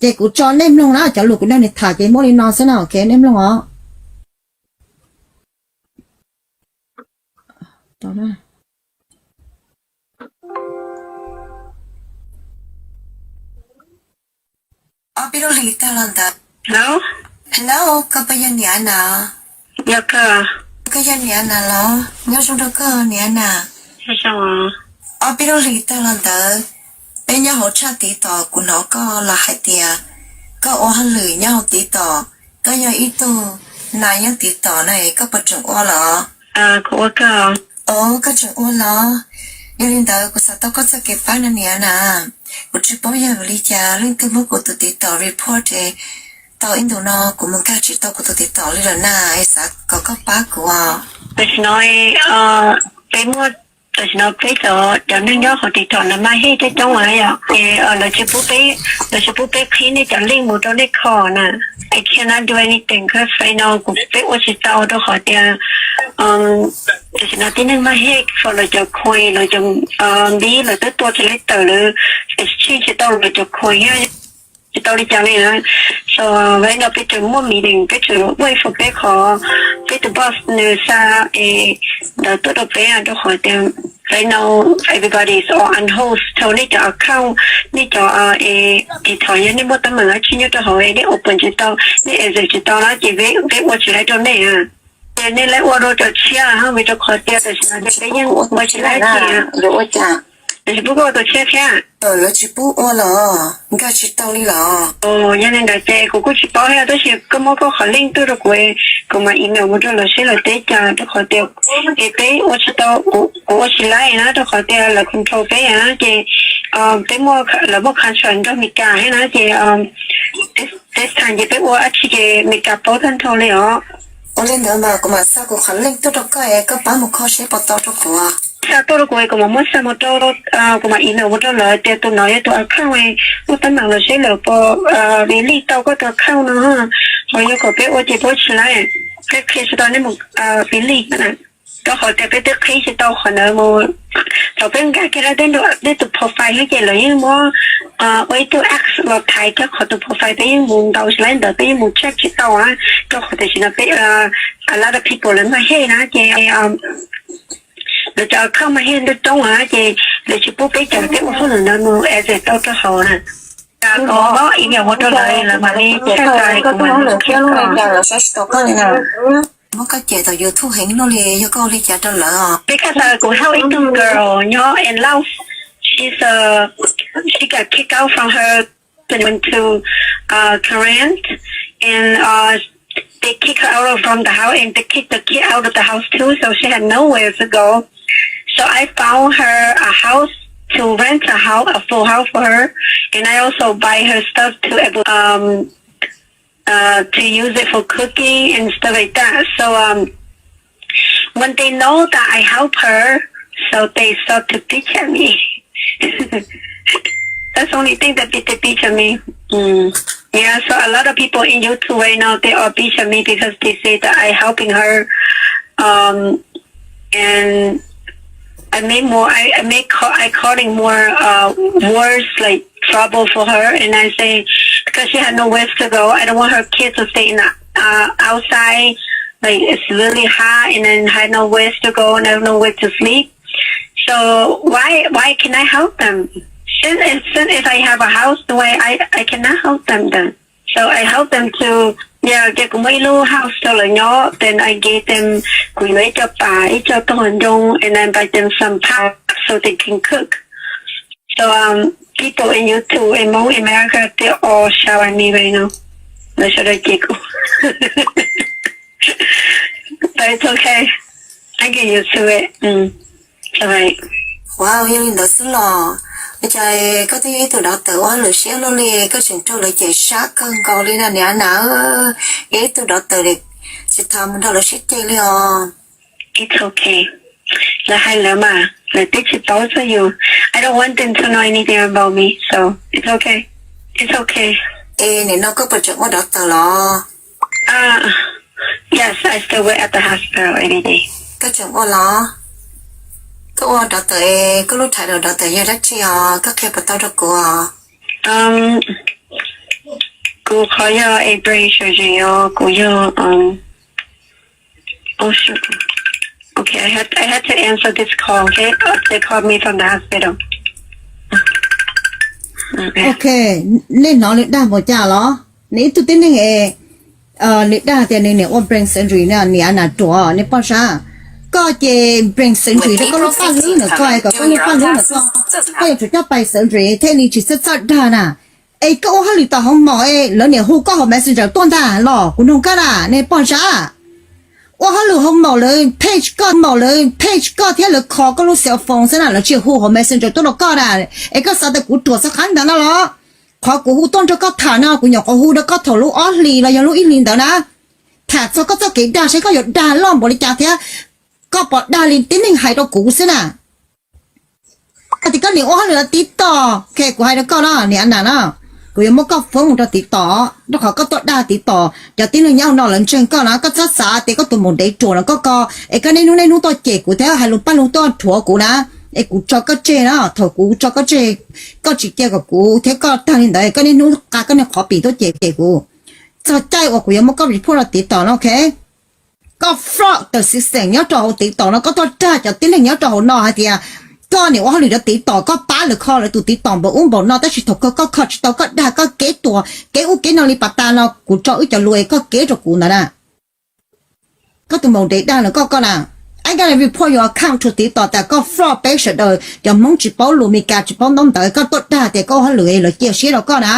Ces kuv tso nej mloog na, cov lus kuv nrog nws tham ces muaj li no xwb na, ok, nej mloog os. Tos na. Ob peb lub hlis tag los ntawd. Hello? Hello, koj puas yog niam Nas? Yog koj. Koj yog niam Nas los? Nyob zoo rau koj niam Nas. Ob peb lub hlis tag los ntawd, peb nyob hauv tshaj TikTok kuv hnov koj los hais tias koj ua hauj lwm nyob hauv TikTok, koj yog ib tug nas nyob TikTok na, koj puas tseem ua los? Kuv ua koj. Os, koj tseem ua los? Yog li ntawd kuv xav tau koj txoj kev pab no niam Nas. Kuv tsis paub yog vim li cas leej twg muab kuv tus TikTok report es tau ib ntus no kuv mus nkag tsis tau kuv tus TikTok li lawm na, es xav kom koj pab kuv os. Tam sim no peb muaj, tam sim no peb cov, cov neeg nyob hauv TikTok no mas hej coob coob yom, es lawv tsis pub peb, lawv tsis pub peb qhib nej cov link mus rau nej kho na. I cannot do anything 'cause right now kuv, peb ua tsis tau rau qhov tias tam sim no tib neeg mas hej for lawv cov coin, lawv cov npib lawv twb tua tsis lej tawm, lawv exchange tsis tau lawv cov coin thiab, tsis tau li cas li na. So right now peb tseem muaj meeting, peb tseem wait for peb qhov, peb tus boss nws xa es ntawd tuaj rau peb rau qhov tias right now everybody is all on hold, so nej cov account, nej cov TikTok yog nej muaj teeb meem dab tsi nyob rau hauv nej open tsis tau, nej exit tsis tau na ces peb ua tsis laib rau nej. Ces nej laj ua rau cov tshiab ho vim rau qhov tias tam sim no ces peb yeej ua tsis laib ces lawv ua cas, lawv tsis pub koj ua tus tshiab thiab. Lawv tsis pub ua los nkag tsis tau li los? Yog li ntawd ces kuv kuj tsis paub thiab, tab sis koj muab koj qhov link tuaj rau kuv, kuv mam email mus rau lawv seb lawv teb cas rau qhov tias es peb ua tsis tau, kuv ua tsis laib na rau qhov tias lawv control peb na ces peb muaj, lawv muaj contract nrog Meskas thiab na ces this time ces peb ua dab tsi ces Meskas paub tag nrho li os. Ua li ntawd mas kuv mam xa kuv qhov link tuaj rau koj es koj pab mus kho seb puas tau rau kuv. Xa tuaj rau kuv es kuv mam muab xa mus rau, kuv mam email mus rau lawv tias tus no yog tus account, muaj teeb meem los seb lawv puas release tau koj tus account no, ho yog kom peb ua ces peb ua tsis laib, peb qhia tsis tau nej mus release na. Rau qhov tias peb twb qhib tsis tau qhov ntawd mus, thaum peb nkag kiag rau peb tus profile xwb ces lawv yeej muab ua ib tug app los thaiv kiag qhov tus profile, peb yeej mus ntaus tsis laib ntawd, peb yeej mus check tsis tau na, rau qhov tam sim no peb a lot of people lawv mas hej na ces lawv cov account mas hej ntuj coob na ces lawv tsis pub peb cov peb ua hauj lwm ntawd mus exit tau rau hauv na. Kuv muab email mus rau lawv, lawv mam li check tau kuv mam li check tau. Muab koj cem tom YouTube heev luaj li, yog koj ua li cas rau lawv os? Because kuv help ib tug girl nyob in Laos, she's a, she got kicked out from her, went to Korean, and they kick her out of from the house and they kick the kid out of the house too, so she had nowhere to go. So I found her a house to rent a house, a full house for her, and I also buy her stuff to able um uh, to use it for cooking and stuff like that. So um, when they know that I help her, so they start to bitch at me. That's the only thing that they, they bitch at me. Mm. Yeah, so a lot of people in YouTube right now, they are bitch at me because they say that I helping her. Um, and I make more, I, I make, ca- I calling more uh, worse like trouble for her. And I say, because she had nowhere to go, I don't want her kids to stay in the uh, outside. Like it's really hot, and then had nowhere to go, and I don't know where to sleep. So why why can I help them? Since since if I have a house, why I I cannot help them then? So I help them to, yeah, ces kuv muab ib lub house rau lawv nyob, then I gave them, kuv yuav ib co pas, ib co tog ntoo, and I buy them some pot so they can cook. So um, people in YouTube in Hmong America, they all shout at me right now. Lawv sawv daws cem kuv. But it's okay. I get used to it. Wow, yog li ntawd xwb los? Ua cas koj twb yog ib tug dov tawm ua hauj lwm siab luaj li, koj tseem raug lawv cem sab kawg nkaus li na niam na. Yog ib tug dov tawm li, tsis tas mus nrog lawv sib ceg li os. It's okay. Lawv hais lawv mas, lawv twb tsis paub txog yus. I don't want them to know anything about me, so it's okay. It's okay. Es nim no koj puas tseem ua dov tawm los? Uh, yes, I still work at the hospital every day. Koj tseem ua los? Koj ua dov tawm, koj lub title dov tawm yog dab tsi os? Koj qhia puas tau rau kuv os? Um, kuv qhov yog a brain surgeon os, kuv yog um, oh shit. Okay, I had, I had to answer this call, okay? Uh, they called me from the hospital. Okay. Ok, nej hnov nws dag npaum cas los? Nws ib tug tib neeg es, nws dag tias nws niam ua brain surgery na, niam nas ruam, nej pom sab. Koj ces brain surgery rau koj lub paj hlwb ntawm koj, kom koj niag paj hlwb ntawm koj, koj yuav tsum coj pais surgery thiaj li tsis txawj txawj dag na. Es koj ua hauj lwm tom hoo maum es lawv niam hu koj hauv messenger tuaj ntag los kuv nug koj na, nej pom sab. Ua hauj lwm hoo maum lawv page koj, maum lawv page koj thiab lawv call koj lub cell phone xwb na, lawv tsis hu hauv messenger tuaj rau koj na. Es koj xav tias kuv ruam xav qab ntawd no los? Qhov kuv hu tuaj nrog koj tham no kuv nyuam qhuav hu rau koj thaum lub ob hlis los yog lub ib hlis ntawd na. Tham txog koj txoj kev dag saib koj yuav dag loj npaum li cas thiab koj pom dag li tib neeg hais rau kuv xwb na. Hais tias koj niam ua hauj lwm rau TikTok, ok, kuv hais rau koj no niam nas na, kuv yuav muab koj foob mus rau TikTok, rau qhov koj tuaj dag TikTok cov tib neeg nyob hauv no lawv ntseeg koj na, koj txhob xav tias koj tus maum dev ruam no koj ko, es koj niaj hnub niaj hnub tuaj cem kuv thiab hais lus paj lug tuaj rhuav kuv na, es kuv tso koj tseg na, thaum kuv tso koj tseg, koj tsis cia kom kuv thiab koj tag li ntawd, koj niaj hnub qa koj niag qhov pim tuaj cem cem kuv. Txog caij uas kuv yuav muab koj report rau TikTok no, ok. Koj fraud tawm xwm xeem nyob rau hauv TikTok no, koj tuaj dag cov tib neeg nyob rau hauv no hais tias koj niam ua hauj lwm rau TikTok, koj pab lawv kho lawv tus TikTok npaum ub npaum no, tab sis thaum kawg koj kho tsis tau, koj dag koj kev tuag kev ub kev no li pas tas no, kuv tso wb cov lus es koj kev rau kuv ntawd na. Koj tus maum dev dag no koj ko na, I'm gonna report your account to TikTok tias koj fraud peb sawv daws cov Hmoob tsis paub lus Meskas tsis paub ntaub ntawv, koj tuaj dag tias koj ua hauj lwm es lawv cia siab rau koj na,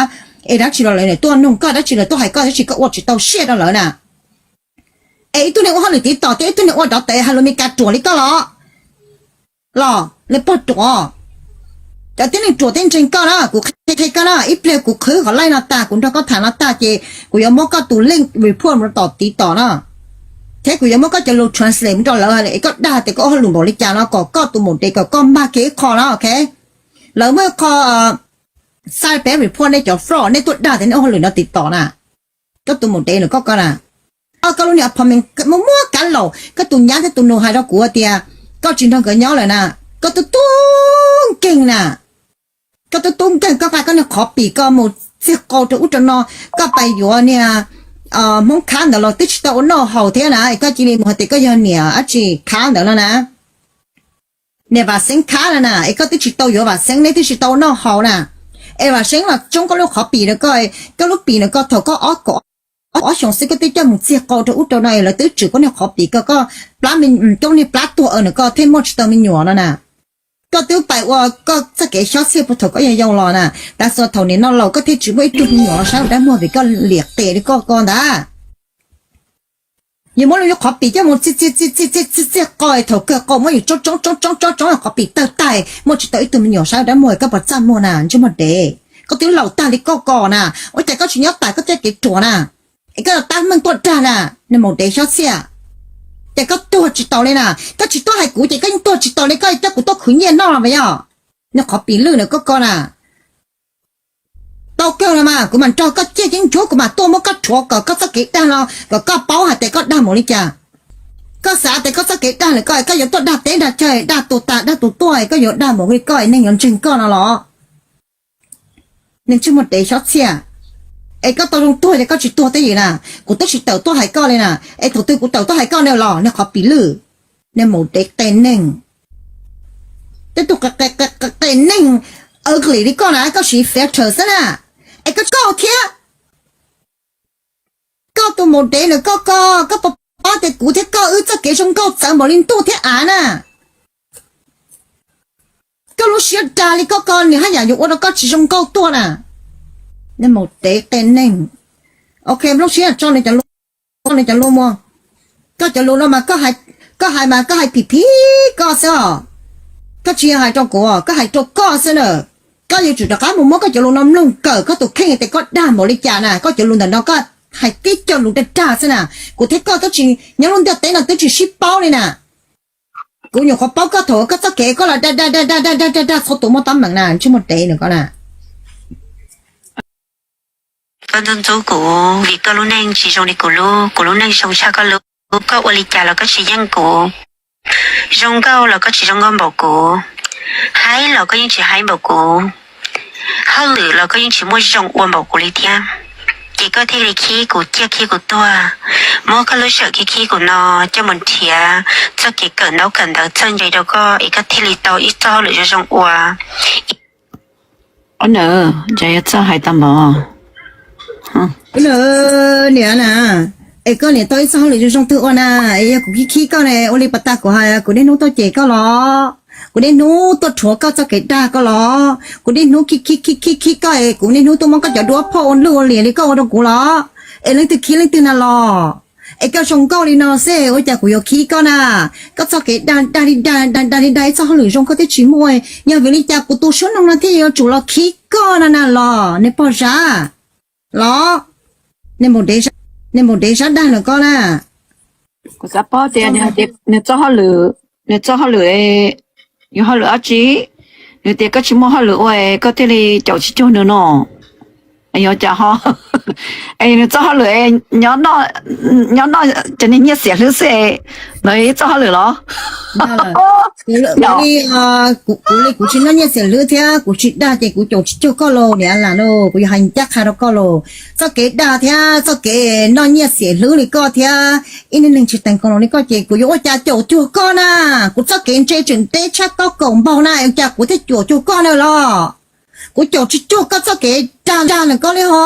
es dab tsi los lawv tuaj nug koj, dab tsi lawv tuaj hais koj, dab tsi koj ua tsis tau siab rau lawv na. Es ib tug neeg ua hauj lwm TikTok thiab ib tug neeg ua dov tes hais lus Meskas ruam li koj los? Los lawv pog ruam, cov tib neeg ruam thiaj ntseeg koj na. Kuv qhia koj na, ib pliag kuv qhwv qhov live no tag, kuv nrog koj tham no tag ces kuv yuav muab koj tus link report mus rau tom TikTok na, thiab kuv yuav muab koj cov lus translate mus rau lawv es koj dag tias koj ua hauj lwm npaum li cas no kom koj tus maum dev kom koj mag kiag ib qho na, ok. Lawv muaj ib qho xai peb report nej cov fraud, nej tuaj dag tias nej ua hauj lwm no TikTok na. Koj tus maum dev no koj ko na, koj lub niag apartment muaj muaj kav laum, koj tus nyab thiab tus nus hais rau kuv tias koj tsis nrog nkawd nyob lawm na, koj tub tub nkeeg na, koj tub tub nkeeg, koj nqa koj niag qhov pim koj mus txiag qau rau ub rau no, koj pais yuav niag Hmoob khab ntawd los twb tsis tau ua noj haus thiab na, es koj cia li mus hais tias koj yog niam dab tsi khab ntawd no na. Niam Vam Xeeb khab no na, es koj twb tsis tau yuav Vam Xeeb, neb twb tsis tau ua noj haus na. Es Vam Xeeb los tsoob koj lub qhov pim rau koj, koj lub pim no koj thaum koj ob kaum ob xyoos xwb koj twb coj mus txiag qau rau ub rau no, lawv twb tshwm koj niag qhov pim koj, koj plab, koj niag plab tuag no koj thiaj muaj tsis tau me nyuam no na. Koj twb pais ua koj txoj kev xyob txhiaj puag thaum koj yog yau los na, tas txog thaum niam no laus koj thiaj tsis muaj ib tug me nyuam los saib ua dab muag vim koj liam qis li koj ko ntag. Yus muab lub qhov pim coj mus txiag txiag txiag txiag txiag txiag qau, thaum kawg qau muab yus tsoob tsoob tsoob tsoob tsoob tsoob qhov pim tawg tag, muaj tsis tau ib tug me nyuam saib ua dab muag, koj puas txaj muag na, ntsej muag dev. Koj twb laus tag li koj ko na, ua cas koj tsis nyob tawm koj tej kev ruam na? Es koj tab meeg tuaj dag na, niag maum dev xyob txhiaj. Ces koj tuag tsis taus li na, koj tsis tuaj hais kuv ces koj yeej tuag tsis taus li, koj coj kuv tuaj khwv nyiaj noj los mas yog. Niag qhov pim lwj na koj ko na. Tau kawg no mas kuv mam nrog koj ciaj ceeb ncuav, kuv mam tuaj muab koj rhuav kom koj txoj kev dag no kom koj paub hais tias koj dag npaum li cas. Koj xav tias koj txoj kev dag lawm koj, koj yuav tuaj dag teb dag chaw, dag tus tas dag tus tuaj, koj yuav dag npaum li koj es neeg yuav ntseeg koj no los? Niag ntsej muag dev xyob txhiaj. Es koj tau zoo tuag ces koj tsis tuag twj ywm na. Kuv twb tsis tawm tuaj hais koj li na, es thaum twg kuv tawm tuaj hais koj ne los niag qhov pim lwj, niag maum dev qe neeg. Tej tug qe neeg ugly li koj na koj siv filter xwb na, es koj tsis koj thiab. Koj tus maum dev na koj ko, koj puas paub tias kuv thiab koj wb txoj kev zoo nkauj txawv npaum li ntuj thiab av na? Koj lub siab dag li koj ko nws haj yam yuav ua rau koj tsis zoo nkauj tuaj na. Niag maum dev qe neeg. Ok, Nplooj Siab tso nws cov lus, tso nws cov lus mus. Koj cov lus no mas koj hais mas koj hais phim phim koj xwb os. Koj tsis yog hais rau kuv, koj hais rau koj xwb na. Koj yuav tsum rov qab mus muab koj cov lus no mloog kawm koj tus kheej tias koj dag npaum li cas na. Koj cov lus ntawm no koj hais tib co lus dag dag xwb na. Kuv thiab koj twb tsis nyob lub ntiaj teb no twb tsis sib paub li na. Kuv nyuam qhuav paub koj thaum koj txoj kev koj los dag dag dag dag dag dag dag txhua tus muaj teeb meem na, ntsej muag dev na koj na. Koj ntxub ntxub kuv vim koj lub neej tsis zoo li kuv lub, kuv lub neej zoo tshaj koj lub. Koj ua li cas los koj tsis yeej kuv, zoo nkauj los koj tsis zoo nkauj npaum kuv, haib los koj yeej tsis haib npaum kuv, hauj lwm los koj yeej tsis muaj zoo ua npaum kuv li thiab. ces koj thiaj li khib kuv ciaj khib kuv tuag, muab koj lub sij hawm khib khib kuv no coj mus nrhiav txoj kev kawm ntaub kawm ntawv txawj ntse rau koj es koj thiaj li tau ib txoj hauj lwm zoo zoo ua. Ua na, cas yuav txawj hais tag npaum. Niam na, es koj niam tau ib txoj hauj lwm zoo zoo twg ua na? Es yog kuv khib khib koj na, ua li pas tas kuv hais, kuv niaj hnub tuaj cem koj los? Kuv niaj hnub tuaj rhuav koj txoj kev dag koj los? Kuv niaj hnub khib khib khib khib khib koj es kuv niaj hnub tuaj muab koj cov duab phoj ua lwj ua liam li koj ua rau kuv los? Es leej twg khib leej twg na los? Es koj zoo nkauj li no xwb ua cas kuv yuav khib koj na? Koj txoj kev dag dag li dag dag dag li dag ib txoj hauj lwm zoo koj twb tsis muaj, yog vim li cas kuv tus suab noog no thiaj yuav tsum los khib koj no na los? Nej pog Zab los, nej mus dev Zab dag lawm koj na. Kuv xav paub tias nws txoj hauj lwm, nws txoj hauj lwm, yog hauj lwm dab tsi? Nws tias koj tsis muaj hauj lwm ua koj thiaj li caum tsis cuag nws no. Yog cas ho? Es nws txoj hauj lwm nyob noj cov niag nyiaj xiam hlwb xwb, lawv ib txoj hauj lwm los? Kuv li, kuv li kuv tsis noj nyiaj xiam hlwb thiab kuv tsis dag ces kuv caum tsis cuag koj los niam las lauj, kuv yuav hais ncaj qha rau koj los. Txoj kev dag thiab txoj kev noj nyiaj xiam hlwb li koj thiab ib niag neeg tsis teev koos los li koj ces kuv yuav ua cas caum cuag koj na? Kuv txoj kev ntse tseem teb tshaj koj kaum npaug na, cas kuv thiaj caum cuag koj na los? Kuv caum tsis cuag koj txoj kev dag dag ntawm koj li ho.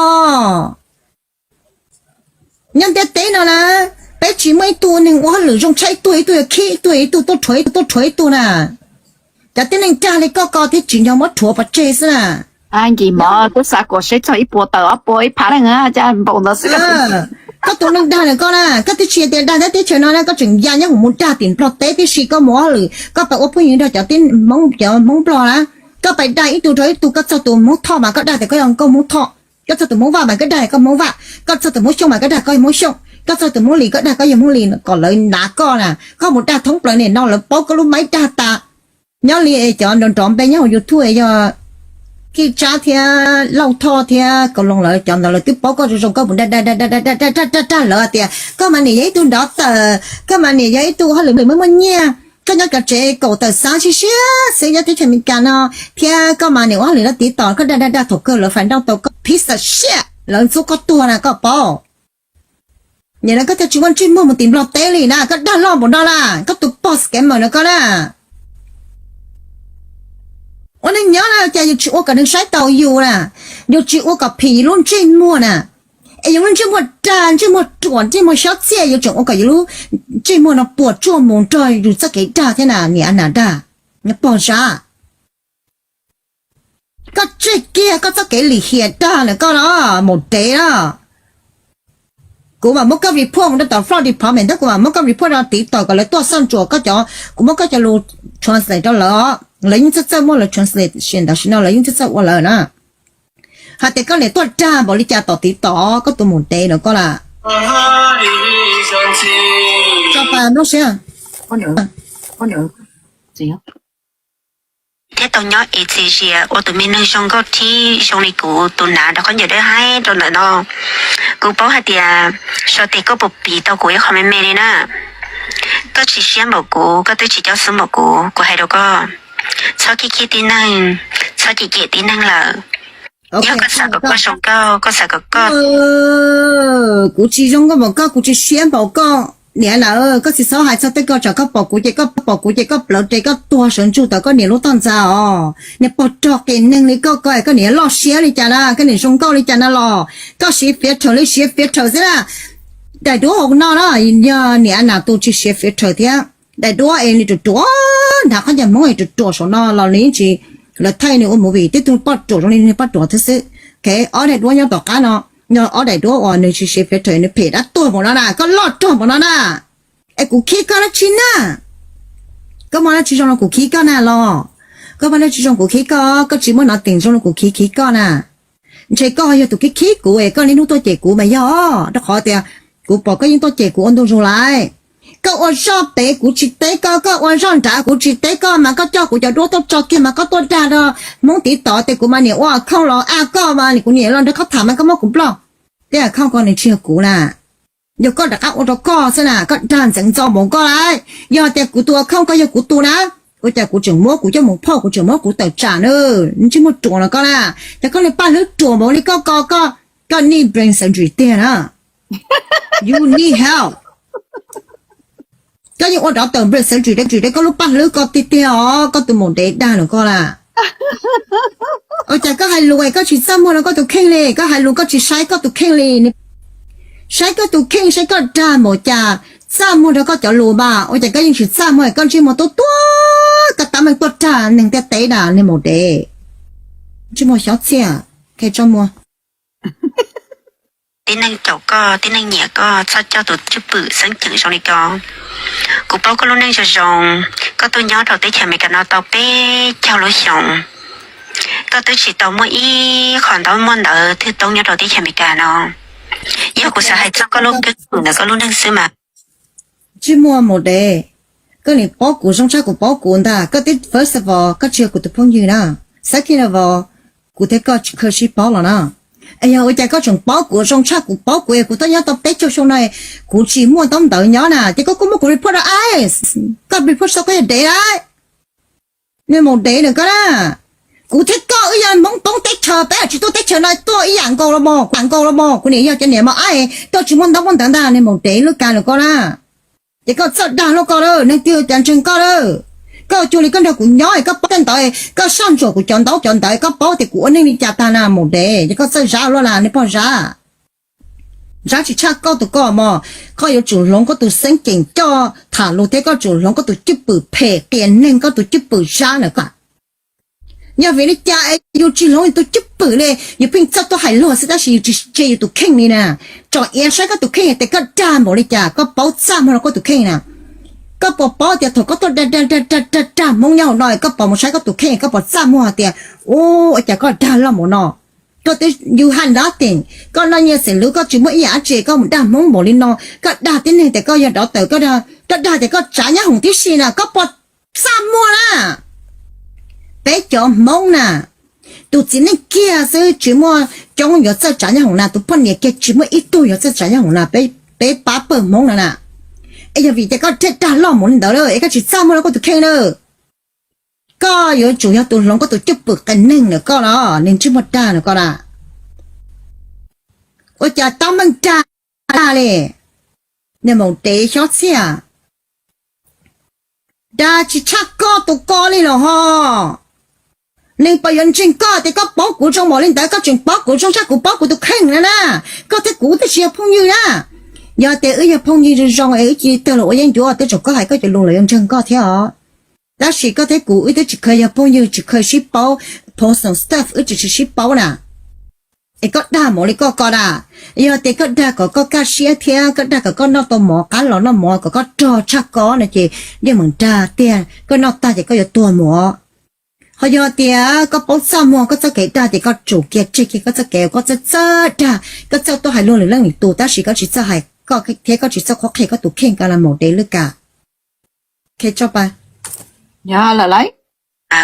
Nyob ntiaj teb no na, peb tsis muaj ib tug neeg ua hauj lwm zoo tshaj ib tug, ib tug yuav khib ib tug, ib tug tuaj rhuav ib tug, tuaj rhuav ib tug na. Cov tib neeg dag li koj ko thiab tsis nco muab rhuav pov tseg xwb na. Nkim mov twb xav kom seb txog ib puas tawm ob puas ib phav leej, cas npaum ntawd xwb. Koj tus neeg dag ntawm koj na, koj twb tsis tias dag nyob teb chaws no na, koj tseem ya nyob kuv mus dag tim Nplog teb tib si, koj mus hauj lwm koj pais ua phooj ywg nrog cov tib Hmoob, cov Hmoob Nplog na, koj pais dag ib tug rau ib tug, koj txog tus Hmoob Thoj mas koj dag tias koj yog nkauj Hmoob Thoj, koj txog tus Hmoob Vaj mas koj dag tias koj Hmoob Vaj, koj txog tus Hmoob Xyooj mas koj dag koj yog Hmoob Xyooj, koj txog tus Hmoob Lis koj dag koj yog Hmoob Lis, kom lawv nav koj na. Koj mus dag thoob plaws nim no lawv paub koj lub maib dag tas. Nyob li cov nrov nrov npe nyob hauv YouTube yog Kij Tsab thiab Lauj Thoj thiab Kaus Loos lawv, cov ntawd lawv twb paub koj zoo zoo, koj mus dag dag dag dag dag dag dag lawv tias koj mas nim yog ib tug nrov tawm, koj mas nim yog ib tug hauj lwm muaj muaj nyiaj, koj nyob cov tsev kaum tawm xav siab siab xwb nyob teb chaws Amelikas no, thiab koj mas nim ua hauj lwm rau TikTok, koj dag dag dag thaum kawg lawv fais nrauj tau koj phib xav siab, lawv ntxub koj tuag na koj paub. Nim no koj thiaj tsis muaj ntsej muag mus tim Nplog teb li na, koj dag loj npaum no na, koj tus pog scammer no koj na. Ua neeg nyob na cas yus tsis ua kom neeg saib taus yus na, yus tsis ua kom phim yus lub ntsej muag na, es yus lub ntsej muag dag, ntsej muag ruam, ntsej muag xyob txiaj, yus tseem ua kom yus lub ntsej muag no puas tsuaj mus nrog yus txoj kev dag thiab na niam nas dag, pog Zab. Koj tseg kiag koj txoj kev lim hiam dag ntawm koj los mus dev na. Kuv mam muab koj report mus rau tom fraud department, tab kuv mam muab koj report rau TikTok kom lawv tuaj xoj ntsuam koj cov, kuv muab koj cov lus translate rau lawv, lawv yeej txawj txawj muab lawv translation tam sim no lawv yeej txawj txawj ua lawm na. Hais tias koj niam tuaj dag npaum li cas tom TikTok koj tus mus dev no koj la. Thiab tau nyob es txias zias ua tus me neeg zoo nkauj thib zoo li kuv tus nav rov qab ncaws dawb haib rau ntawm no. Kuv paub hais tias so tes koj puas piv tau kuv ib qho me me li na. Koj tsis siab npaum kuv, koj twb tsis coj xub npaum kuv, kuv hais rau koj, txhob khib khib tib neeg, txhob cem cem tib neeg lawm. Yog koj xav kom koj zoo nkauj, koj xav kom koj, kuv tsis zoo nkauj npaum koj, kuv tsis siab npaum koj, niam lawm koj tsis txhob hais txog tej ko tsam koj pom kuv ces koj pom kuv ces koj plawv tes koj tuag sawv ntsug tawm koj niam lub toj ntxas os. Niag pog rog qias neeg li koj ko koj niam loj siab li cas na, koj niam zoo nkauj li cas na los koj siv fiav rhawm li siv fiav rhawm xwb na. Daim duab hauv no na, yog niam nas tus tsis siv fiav rhawm thiab. Daim duab es nws ruam ruam, nrad qhov ncauj Hmoob es ruam ruam saum no los nws yeej tsis, lawv thaij nws ua movie, tib tug poj ruam zoo li nws poj ruam thiab xwb. Ob daim duab nyob tom qab no, yog ob daim duab uas nws tsis siv fiav rhawm, nws phem dab tuag npaum no na, koj loj ruam npaum no na. Es kuv khib koj dab tsi na? Koj muaj dab tsi zoo rau kuv khib koj na los? Koj muaj dab tsi zoo kuv khib koj, koj tsis muaj no teem zoo rau kuv khib khib koj na. Ntshe koj yog tus khib khib kuv es koj niaj hnub tuaj cem kuv mas yog, rau qhov tias kuv pom koj yeej tuaj cem kuv ua ntu zus lawm. Koj ua zoj pem kuv tsis teb koj, koj ua zoj nrad kuv tsis teb koj, mas koj coj kuv cov duab tuaj tso kiag mas koj tuaj dag rau Hmoob TikTok tias kuv mas niam ua account los a koj mas kuv niam los nrog koj tham mas koj muab kuv block. Tej account ko nws tsis yog kuv na, yog koj rov qab ua rau koj xwb na, koj dag ntxeev ntxo npaum koj lawm. Yog tias kuv tus account ko yog kuv tus na, ua cas kuv tseem muab kuv coj mus phoj, kuv tseem muab kuv tawm tsam na, ntsej muag ruam los koj na. Ces koj niag paj hlwb ruam npaum li koj ko koj Koj need brain surgery tiag na. You need help. Koj yeej ua rov tawm brain surgery, surgery rau koj lub paj hlwb koj tiag tiag os, koj tus maum dev dag no koj na. Ua cas koj hais lus es koj tsis txaj muag rau koj tus kheej li, koj hais lus koj tsis saib koj tus kheej li. Saib koj tus kheej, saib koj dag npaum cas, txaj muag rau koj cov lus mas, ua cas koj yeej tsis txaj muag, koj ntsej muag tuab tuab, koj tab meeg tuaj dag neeg ntiaj teb na, niag maum dev. Ntsej muag xyob txhiaj, khe tso muag. Tib neeg caum koj, tib neeg nyiam koj, txhob coj tus cwj pwm xeeb ceem zoo li ko. Kuv paub koj lub neej zoo zoo, koj tuaj nyob rau teb chaws Amelikas no tau peb caug lub xyoo, koj twb tsis tau muaj ib qho ntaub muaj ntawv thwj toob nyob rau teb chaws Amelikas no. Yog kuv xav hais txog koj lub keeb kwm ntawm koj lub neej xwb mas. Ntsej muag maum dev, koj nim paub kuv zoo tshaj kuv paub kuv ntag. Koj twb first of all koj tsis yog kuv tus phooj ywg na. Second of all, kuv thiab koj tsis kheev sib paub los na. Es yog ua cas koj tseem paub kuv zoo tshaj kuv paub kuv, kuv tuaj nyob tau peb caug xyoo no, kuv tsis muaj ntaub ntawv nyob na, ces koj kuj muab kuv report rau ICE. Koj report tau koj yog dev lawm. Niag maum dev ntawm koj na. Kuv thiab koj wb yog Hmoob poob teb chaws, peb tsis tuaj teb chaws no tuaj ib yam nkaus los mas, kuv yam nkaus los mas, kuv niam yog cov niam mos ab, koj tsis muaj ntaub muaj ntawv ntag, niag maum dev lub kas ntawm koj na. Ces koj txawj dag luaj koj lawm, neeg twg cas ntseeg koj lawm. Koj cuag li koj nrog kuv nyob es koj paub tej ntawd, koj saj ntsuam kuv cov ntaub cov ntawv, koj paub tias kuv ua neej li cas tag na maum dev, ces koj txawj zab luaj na niag pog zab. Zab tsis tshaj koj tus koj mog, koj yuav tsum hloov koj tus xeeb ceem coj tham lus thiab koj tsum hloov koj tus cwj pwm phem qias neeg, koj tus cwj pwm zab na koj. Yog vim li cas es yus tsis hloov yus tus cwj pwm li, yus pheej txawj tuaj hais luag xwb tab sis yus tsis ntse yus tus kheej li na. Tsom iav saib koj tus kheej hais tias koj dag npaum li cas, koj paub txaj muag rau koj tus kheej na. Koj puas paub tias thaum koj tuaj dag dag dag dag dag Hmoob nyob hauv no, koj puas mus saib koj tus kheej, koj puas txaj muag hais tias, u, ua cas koj dag loj npaum no? Koj twb, you have nothing, koj noj nyiaj xeem lub koj tsis muaj ib yam dab tsi, koj mus dag Hmoob npaum li no, koj dag tib neeg tias koj yog dov tawm, koj dag tias koj tsav nyab hoom tib si na, koj puas txaj muag na? Peb cov Hmoob na, tus txiv neej kiag xwb tsis muaj coob yuav txawj tsav nyab hoom na, tus poj niam kiag tsis muaj ib tug yuav txawj tsav nyab hoom na, peb pab pawg Hmoob no na. Es yog vim tias koj thiaj dag loj mus li ntawd lawm es koj tsis txaj muag rau koj tus kheej lawm. Koj yuav tsum yog tus hloov koj tus cwj pwm qias neeg ntawm koj los, neeg ntsej muag dag ntawm koj na. Ua cas tab meeg dag li, niag maum dev xyob txhiaj. Dag tsis tshaj koj tus koj li los ho. Neeg puas yuav ntseeg koj tias koj paub kuv zoo npaum li ntawd, koj tseem paub kuv zoo tshaj kuv paub kuv tus kheej na na. Koj thiab kuv twb tsis yog phooj ywg na. Yog tias wb yog phooj ywg zoo zoo es wb cia li tawg los ua yeeb ncuab, tej zaum koj hais koj cov lus los yuav ntseeg koj thiab os. Tab sis koj thiab kuv wb twb tsis kheev yog phooj ywg, tsis kheev sib paub, personal stuff wb tsis tsis sib paub na. Es koj dag mus li koj ko na. Yog tias koj dag kom koj kaj siab thiab koj dag kom koj noj tau mov, qab los noj mov kom koj rog tshaj koj no ces yeej meem dag tiag, koj noj tag ces koj yuav tuag mus. Ho yog tias koj paub txaj muag koj txoj kev dag ces koj tsum kiag tseg kiag koj txoj kev, koj txawj txawj dag, koj txawj tuaj hais luag lwm leej lwm tus tab sis koj tsis txawj hais koj thiab koj tsis txawj qhuab qhia koj tus kheej ko na maum dev lwj kas.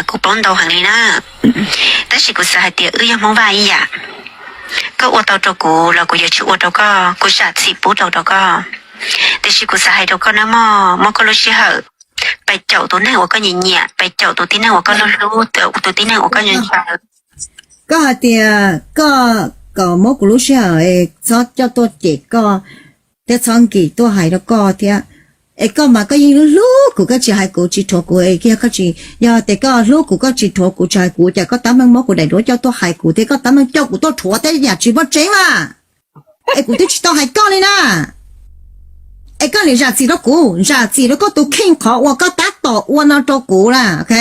Kuv paub ntau heev li na, tab sis kuv xav hais tias wb yog Hmoob Vaj ib yam. Koj ua tau rau kuv los kuv yuav tsis ua rau koj, kuv zam txim pub tau rau koj. Tiam sis kuv xav hais rau koj nawb mog, muab koj lub sij hawm pais caum tus neeg uas koj nyiam nyiam, pais caum tus tib neeg uas koj hlub hlub, tus tib neeg uas koj ntshaw. Koj hais tias koj kom muab kuv lub sij hawm es txhob coj tuaj cem koj thiab txhob nkim tuaj hais rau koj thiab. Es koj mas koj yeej hlub hlub kuv, koj tsis hais kuv tsis rhuav kuv, yog tias koj hlub kuv koj tsis rhuav kuv tsis hais kuv, cas koj tab meeg muab kuv daim duab coj tuaj hais kuv thiab koj tab meeg coj kuv tuaj rhuav tej yam tsis muaj tseeb mas. Es kuv twb tsis tau hais koj li na. Es koj nim zam txim rau kuv, zam txim rau koj tus kheej qhov uas koj tab tom ua no rau kuv na, ok?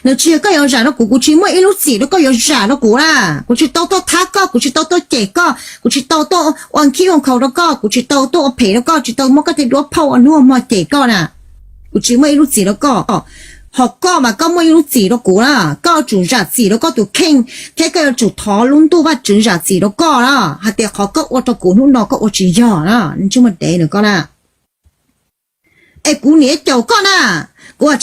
Nws tsis yog koj yuav zam rau kuv, kuv tsis muaj ib lub txim rau koj yuav zam rau kuv na. Kuv tsis tau tuaj thab koj, kuv tsis tau tuaj cem koj, kuv tsis tau tuaj ua khib ua nkhaus rau koj, kuv tsis tau tuaj ua phem rau koj, tsis tau muab koj tej duab phauj ua hnub ua hmo cem koj na. Kuv tsis muaj ib lub txim rau koj. Ho koj mas koj muaj ib lub txim rau kuv na, koj yuav tsum zam txim rau koj tus kheej thiab koj yuav tsum thov lub ntuj Vajtswv zam txim rau koj na, hais tias qhov koj ua rau kuv hnub no koj ua tsis yog na, ntsej muag dev ntawm koj na. Es kuv niam caum koj na, kuv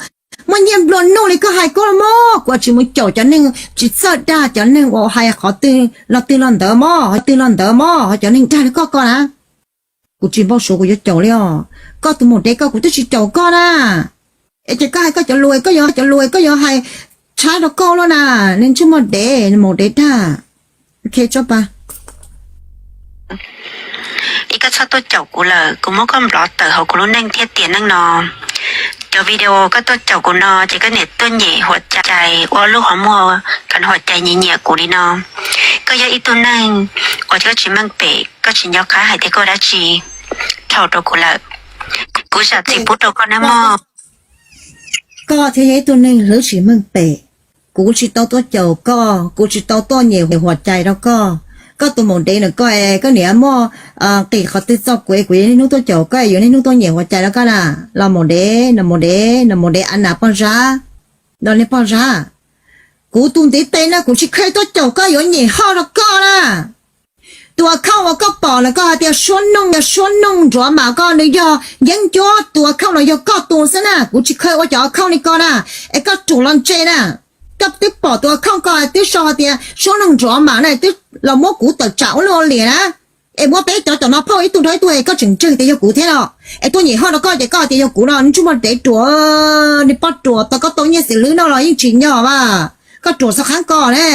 muaj nyiaj nplua nuj li koj hais koj los mog, kuv tsis mus caum cov neeg tsis txawj dag, cov neeg uas hais qhov twg los twg los ntawd mog, qhov twg los ntawd mog, ho cov neeg dag li koj ko na. Kuv tsis npau suav kuv yuav caum li os. Koj tus maum dev ko kuv twb tsis caum koj na. Es ces koj hais koj cov lus, koj yuav cov lus koj yuav hais tshab rau koj luaj na, ntsej muag dev, maum dev dag. Ok, tso pa. Es koj txhob tuaj caum kuv lawm, kuv muab koj nplov tawm hauv kuv lub neej thiab tiam neej no. Cov video koj tuaj caum kuv no ces koj niam tuaj nyem huam cai ua lub qhov muag kha huam cai nyiam nyiam kuv li no. Koj yog ib tug neeg uas koj tsis meej pem, koj tsis nco qab hais tias koj dab tsi dhau rau kuv lawm. Kuv zam txim pub rau koj nawb mog. Koj thiaj yog ib tug neeg hlwb tsis meej pem. Kuv tsis tau tuaj caum koj, kuv tsis tau tuaj nyem huam cai rau koj. Koj tus maum dev na koj, koj niam muaj nqis qhov twg txog kuv es kuv yuav niaj hnub tuaj caum koj, yuav niaj hnub tuaj nyem huam cai rau koj na. Los maum dev, los maum dev, los maum dev a nas poj zab, los niag poj zab. Kuv tus ntiv tes na kuv tsis kheev tuaj caum koj yuav nyem hoj rau koj na. Tus account uas koj pom na koj hais tias suab noog, yog suab noog nruav mas koj nws yog yeeb ncuab, tus account no yog koj tus xwb na, kuv tsis kheev ua cov account li koj na. Es koj ruam los ntse na, koj twb pom tus account koj twb sau hais tias suab noog nruav mas na, twb los muab kuv tawm tsam ua luaj ua liam na. Es muab peb cov cov no phauj ib tug rau ib tug es koj tseem ntseeg tias yog kuv thiab no. Es tuaj nyem hoj rau koj ces koj hais tias yog kuv no, ntsej muag dev ruam, niag poj ruam, tau koj tau nyiaj xws lwb no los yeej tsis nco mas. Koj ruam xo qhab koj ne.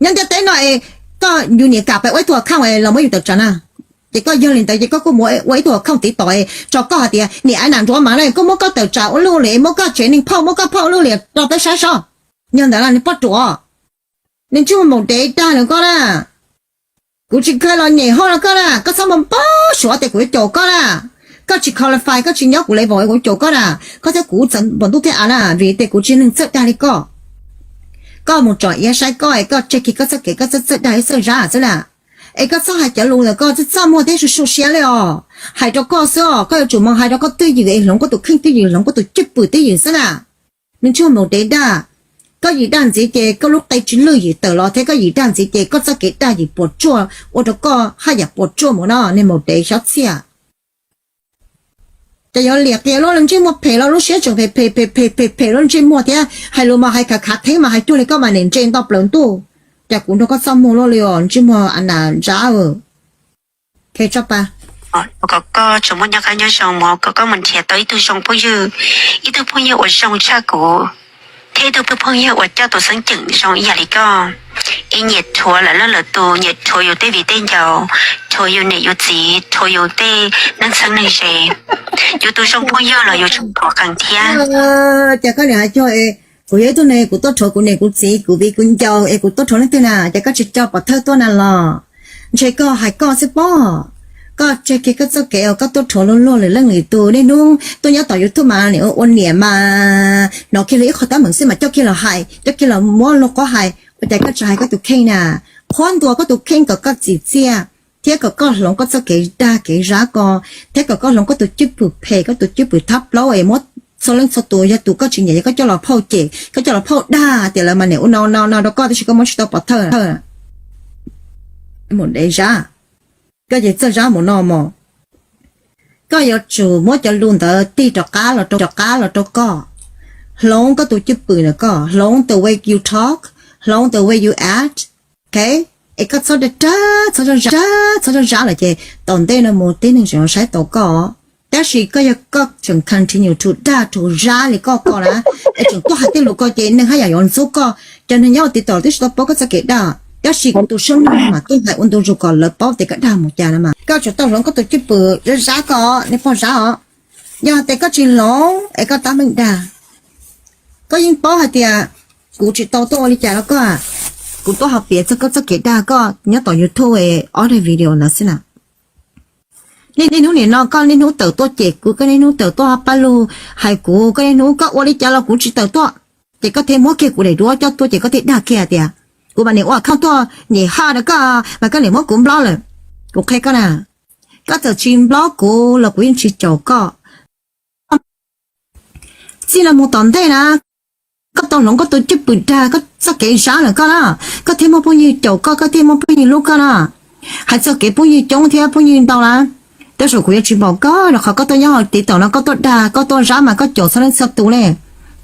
Nyob ntiaj teb no es koj yus niam kam pes ua ib tug account los muab yus tawm tsam na. Ces koj yog li ntawd ces koj kuj mus ua ib tug account TikTok tso koj hais tias niam a nas nruav mas na, koj muab koj tawm tsam ua luaj ua liam, muab koj tsev neeg phauj, muab koj phauj ua luaj ua liam rau peb saib sob. Yog ntawd na niag poj ruam, niag ntsej muag maum dev dag lawm koj na. Kuv tsis kheev los nyem hoj rau koj na, koj txhob mus npau suav tias kuv yuav caum koj na. Koj tsis qualify, koj tsis nyob kuv level kuv caum koj na. Koj thiab kuv txawv npaum ntuj thiab av na, vim tias kuv tsis yog neeg txawj dag li koj. Koj mus tsom iav saib koj es koj tseg kiag koj txoj kev koj txawj txawj dag ib txawj zab xwb na. Es koj txhob hais cov lus ntawm koj txaj txaj muag thiab su su siab li os. Hais rau koj xwb os, koj yuav tsum mus hais rau koj twj ywm es hloov koj tus kheej twj ywm, hloov koj tus cwj pwm twj ywm xwb na. Niag ntsej muag maum dev dag, koj yim dag ntxiv ces koj lub qe tsis lwj yim tawm los thiab koj yim dag ntxiv ces koj txoj kev dag yim puas tsuaj ua rau koj haj yam puas tsuaj mus no niag maum dev xyob txhiaj. Ces yuav liam qias luaj, ntsej muag phem los lub siab tseem phem phem phem phem phem phem lub ntsej muag thiab hais lus mas hais khav khav theeb mas hais cuag li koj mas niam ntse nto plaws ntuj. Cas kuv nrog koj txaj muag luaj li os ntsej muag a nas ntsab. Kom koj tsuas muaj nyob qab nyob zoo mus kom koj mus nrhiav tau ib tug zoo phooj ywg, ib tug phooj ywg uas zoo tshaj kuv, thiab ib tug phooj ywg uas coj tus xeeb ceem zoo ib yam li koj. Es nyiam rhuav lawv leej lawv tus, nyiam rhuav yus tej viv tej ncaus, rhuav yus niam yus txiv, rhuav yus tej neej txheeb neeg ze. Yus tus zoo phooj ywg los yus tseem rhuav qees thiab. Ces koj niam hais tias kuv yog ib tug neeg kuv tuaj rhuav kuv niam kuv txiv kuv viv kuv ncaus es kuv tuaj rhuav leej twg na, ces koj tsis tso pov thawj tuaj na los? Ntshe koj hais koj xwb pob. Koj tseg kiag koj txoj kev uas koj tuaj rhuav luag luag lwm leej lwm tus, niaj hnub tuaj nyob tom YouTube mas nim ua niam mas hnov kiag li ib qho teeb meem xwb mas coj kiag los hais, coj kiag los muab luag quab hais, ua cas koj tsis hais koj tus kheej na? Qhuab ntuas koj tus kheej kom koj txim txiaj, thiab kom koj hloov koj txoj kev dag kev zab ko, thiab kom koj hloov koj tus cwj pwm phem, koj tus cwj pwm thab plaub es muab txhua leej txhua tus yog tus koj tsis nyiam yog koj coj los phauj cem, koj coj los phauj dag tias lawv mas nim ua no no no rau koj tab sis koj muab tsis tau pov thawj. Mus dev zab, koj ces txawj zab mus no mos. Koj yuav tsum muab cov lus ntawd tig rov qab los rau, rov qab los rau koj. Hloov koj tus cwj pwm na koj, hloov the way you talk, hloov the way you act, ok? Es koj txhob dag dag, txhob zab zab, txhob zab zab lawm ces tom ntej no mus tib neeg tseem saib taus koj. Tab sis koj yog koj tseem continue to dag to zab li koj ko na, es tseem tuaj hais tej lus ko ces neeg haj yam yuav ntxub koj. Cov neeg nyob ua TikTok twb tsis tau paub koj txoj kev dag, tab sis tus saib neeg mas tuaj hais ua ntu zus kom lawv paub tias koj dag mus cas no mas. Koj tsum tau hloov koj tus cwj pwm zab zab ko, niag poj zab os. Yog hais tias koj tsis hloov es koj tab meeg dag, koj yeej paub hais tias kuv tsis tau tuaj ua li cas rau koj. Kuv tuaj ho piav txog koj txoj kev dag koj nyob tom YouTube es ob daim video ntawd xwb na. Niaj hnub nim no koj niaj hnub tawm tuaj cem kuv, koj niaj hnub tawm tuaj pab lug hais kuv, koj niaj hnub koj ua li cas los kuv tsis tawm tuaj, ces koj thiaj muab kiag kuv daim duab coj tuaj ces koj thiaj dag kiag tias kuv mas nim ua account tuaj nyem haj rau koj mas koj nim muab kuv nplob lawm. Kuv qhia koj na, koj txawm tsis nplob kuv los kuv yeej tsis caum koj. Txij no mus tom ntej na, koj tau hloov koj tus cwj pwm dag koj txoj kev zab lawm koj na, koj thiaj muaj phooj ywg caum koj, koj thiaj muaj phooj ywg hlub koj na. Hais txog kev phooj ywg coob thiab phooj ywg ntau na, tab sis kuv yuav tsis npaum koj rau qhov koj tuaj nyob hauv TikTok no koj tuaj dag koj tuaj zab mas koj caum txhua leej txhua tus ne.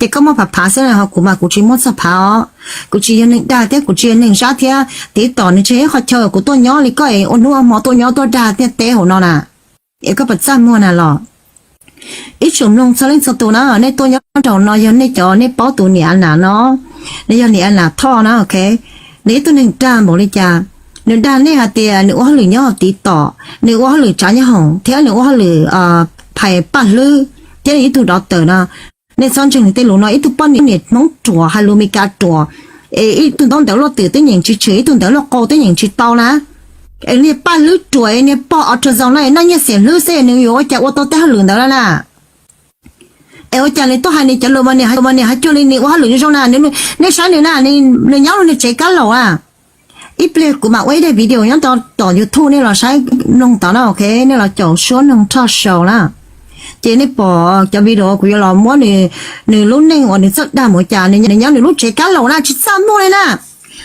Ces koj muaj phav phav xwb, ho kuv mas kuv tsis muaj txoj phav os. Kuv tsis yog neeg dag thiab kuv tsis yog neeg zab thiab. TikTok nws tsis yog ib qhov chaw kuv tuaj nyob li koj es ua hnub ua hmo tuaj nyob tuaj dag ntiaj teb hauv no na. Es koj puas txaj muag na los? Ib tsoom mloog txhua leej txhua tus na, nej tuaj nyob nraum no yog nej cov nej paub tus niam a nas no, nws yog niam a nas Thoj na, ok. Nws ib tug neeg dag npaum li cas, Nws dag nej hais tias nws ua hauj lwm nyob TikTok, nws ua hauj lwm tsav nyob hoom thiab nws ua hauj lwm phais paj hlwb thiab nws ib tug dov tawm no. Nej txhob ntseeg nws tej lus no, ib tug poj niam Hmoob ruam hais lus Meskas ruam, es ib tug ntaub ntawv luaj twm twb nyeem tsis tshwm, ib tug ntawv luaj qau twb nyeem tsis tau na. Es niag paj hlwb ruam es niag pog ultrasound no noj nyiaj xiam hlwb xwb nws yuav ua cas ua tau tej hauj lwm ntawd na. Es ua cas nws tuaj hais nws cov lus mas nws hais cuag li nws ua hauj lwm zoo zoo na, nej saib nws na, nws nyob nws tsev kab laus na. Ib pliag kuv mam ua ib daim video nyob rau tom YouTube nej los saib mloog tod na, ok, nej los caum suab mloog thoj sau na. Ces nej pom cov video kuv yuav los muab nws lub neej uas nws txawj dag mus cas, nws nyob nws lub tsev kab laus na tsis txaj muag li na.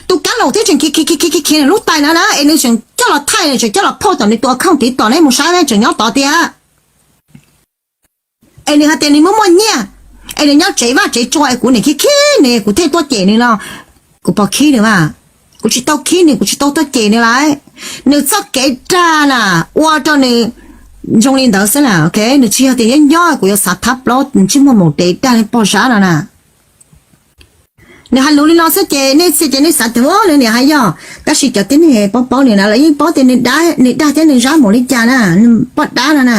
Tus kab laus thiab tseem khi khi khi khi khi nws lub tais na na, es nws tseem coj los thaij, nws tseem coj los post tom nws tus account TikTok, nej mus saib tseem nyob tod tiag. Es nws hais tias nws muaj muaj nyiaj, es nws nyob tsev vaj tsev tsua es kuv niam khib khib nws kuv thiaj tuaj cem nws no. Kuv pom khib nws mas, kuv tsis tau khib nws, kuv tsis tau tuaj cem nws lawm. Nws txoj kev dag na, ua rau nws zoo li ntawd xwb na, ok, nws tsis yog tias nyob nyob kuv yuav xav thab plaub ntsej muag maum dev dag li pog Zab no na. Nws hais lus li no xwb ces nej txhia ces nej xav tias nws niam hais yog, tab sis cov tib neeg paub paub nws na lawv yeej paub tias nws dag thiab nws Zab mus li cas na, nws poj dab no na.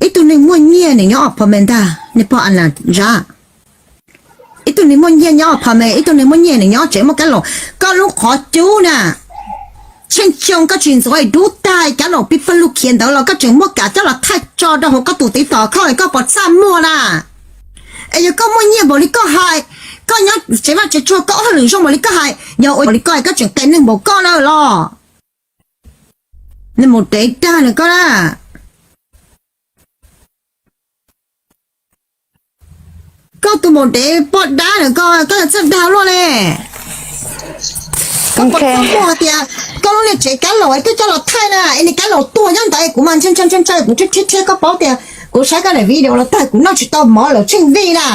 Ib tug neeg muaj nyiaj nws nyob apartment ntag, nws pog a na Zab. Ib tug neeg muaj nyiaj nyob apartment, ib tug neeg muaj nyiaj nws nyob tsev muaj kab laus. Koj lub qhov cub na, tsheej xyoo koj tsis ntxuav dub tag, kab laus pib pawg lug khiav ntawd los koj tseem muaj kam coj los thaij tso rau hauv koj tus TikTok koj, koj puas txaj muag na? Es yog koj muaj nyiaj npaum li koj hais, koj nyob tsev vaj tsev tsua koj ua hauj lwm zoo npaum li koj hais, yog ua li koj hais koj tseem qias neeg npaum koj na los? Nws mus dev dag nws koj na. Koj tus maum dev poj dab nws koj, koj txawj dag luaj li. Koj puas txaj muag hais tias koj lub niag tsev kab laus es koj coj los thaij na, es niag kab laus tuag nyob ntawd es kuv mas ntshai ntshai ntshai ntshai, kuv thiaj thiab koj paub tias kuv saib koj daim video los tag kuv noj tsis tau mov lawm tsheej vij na.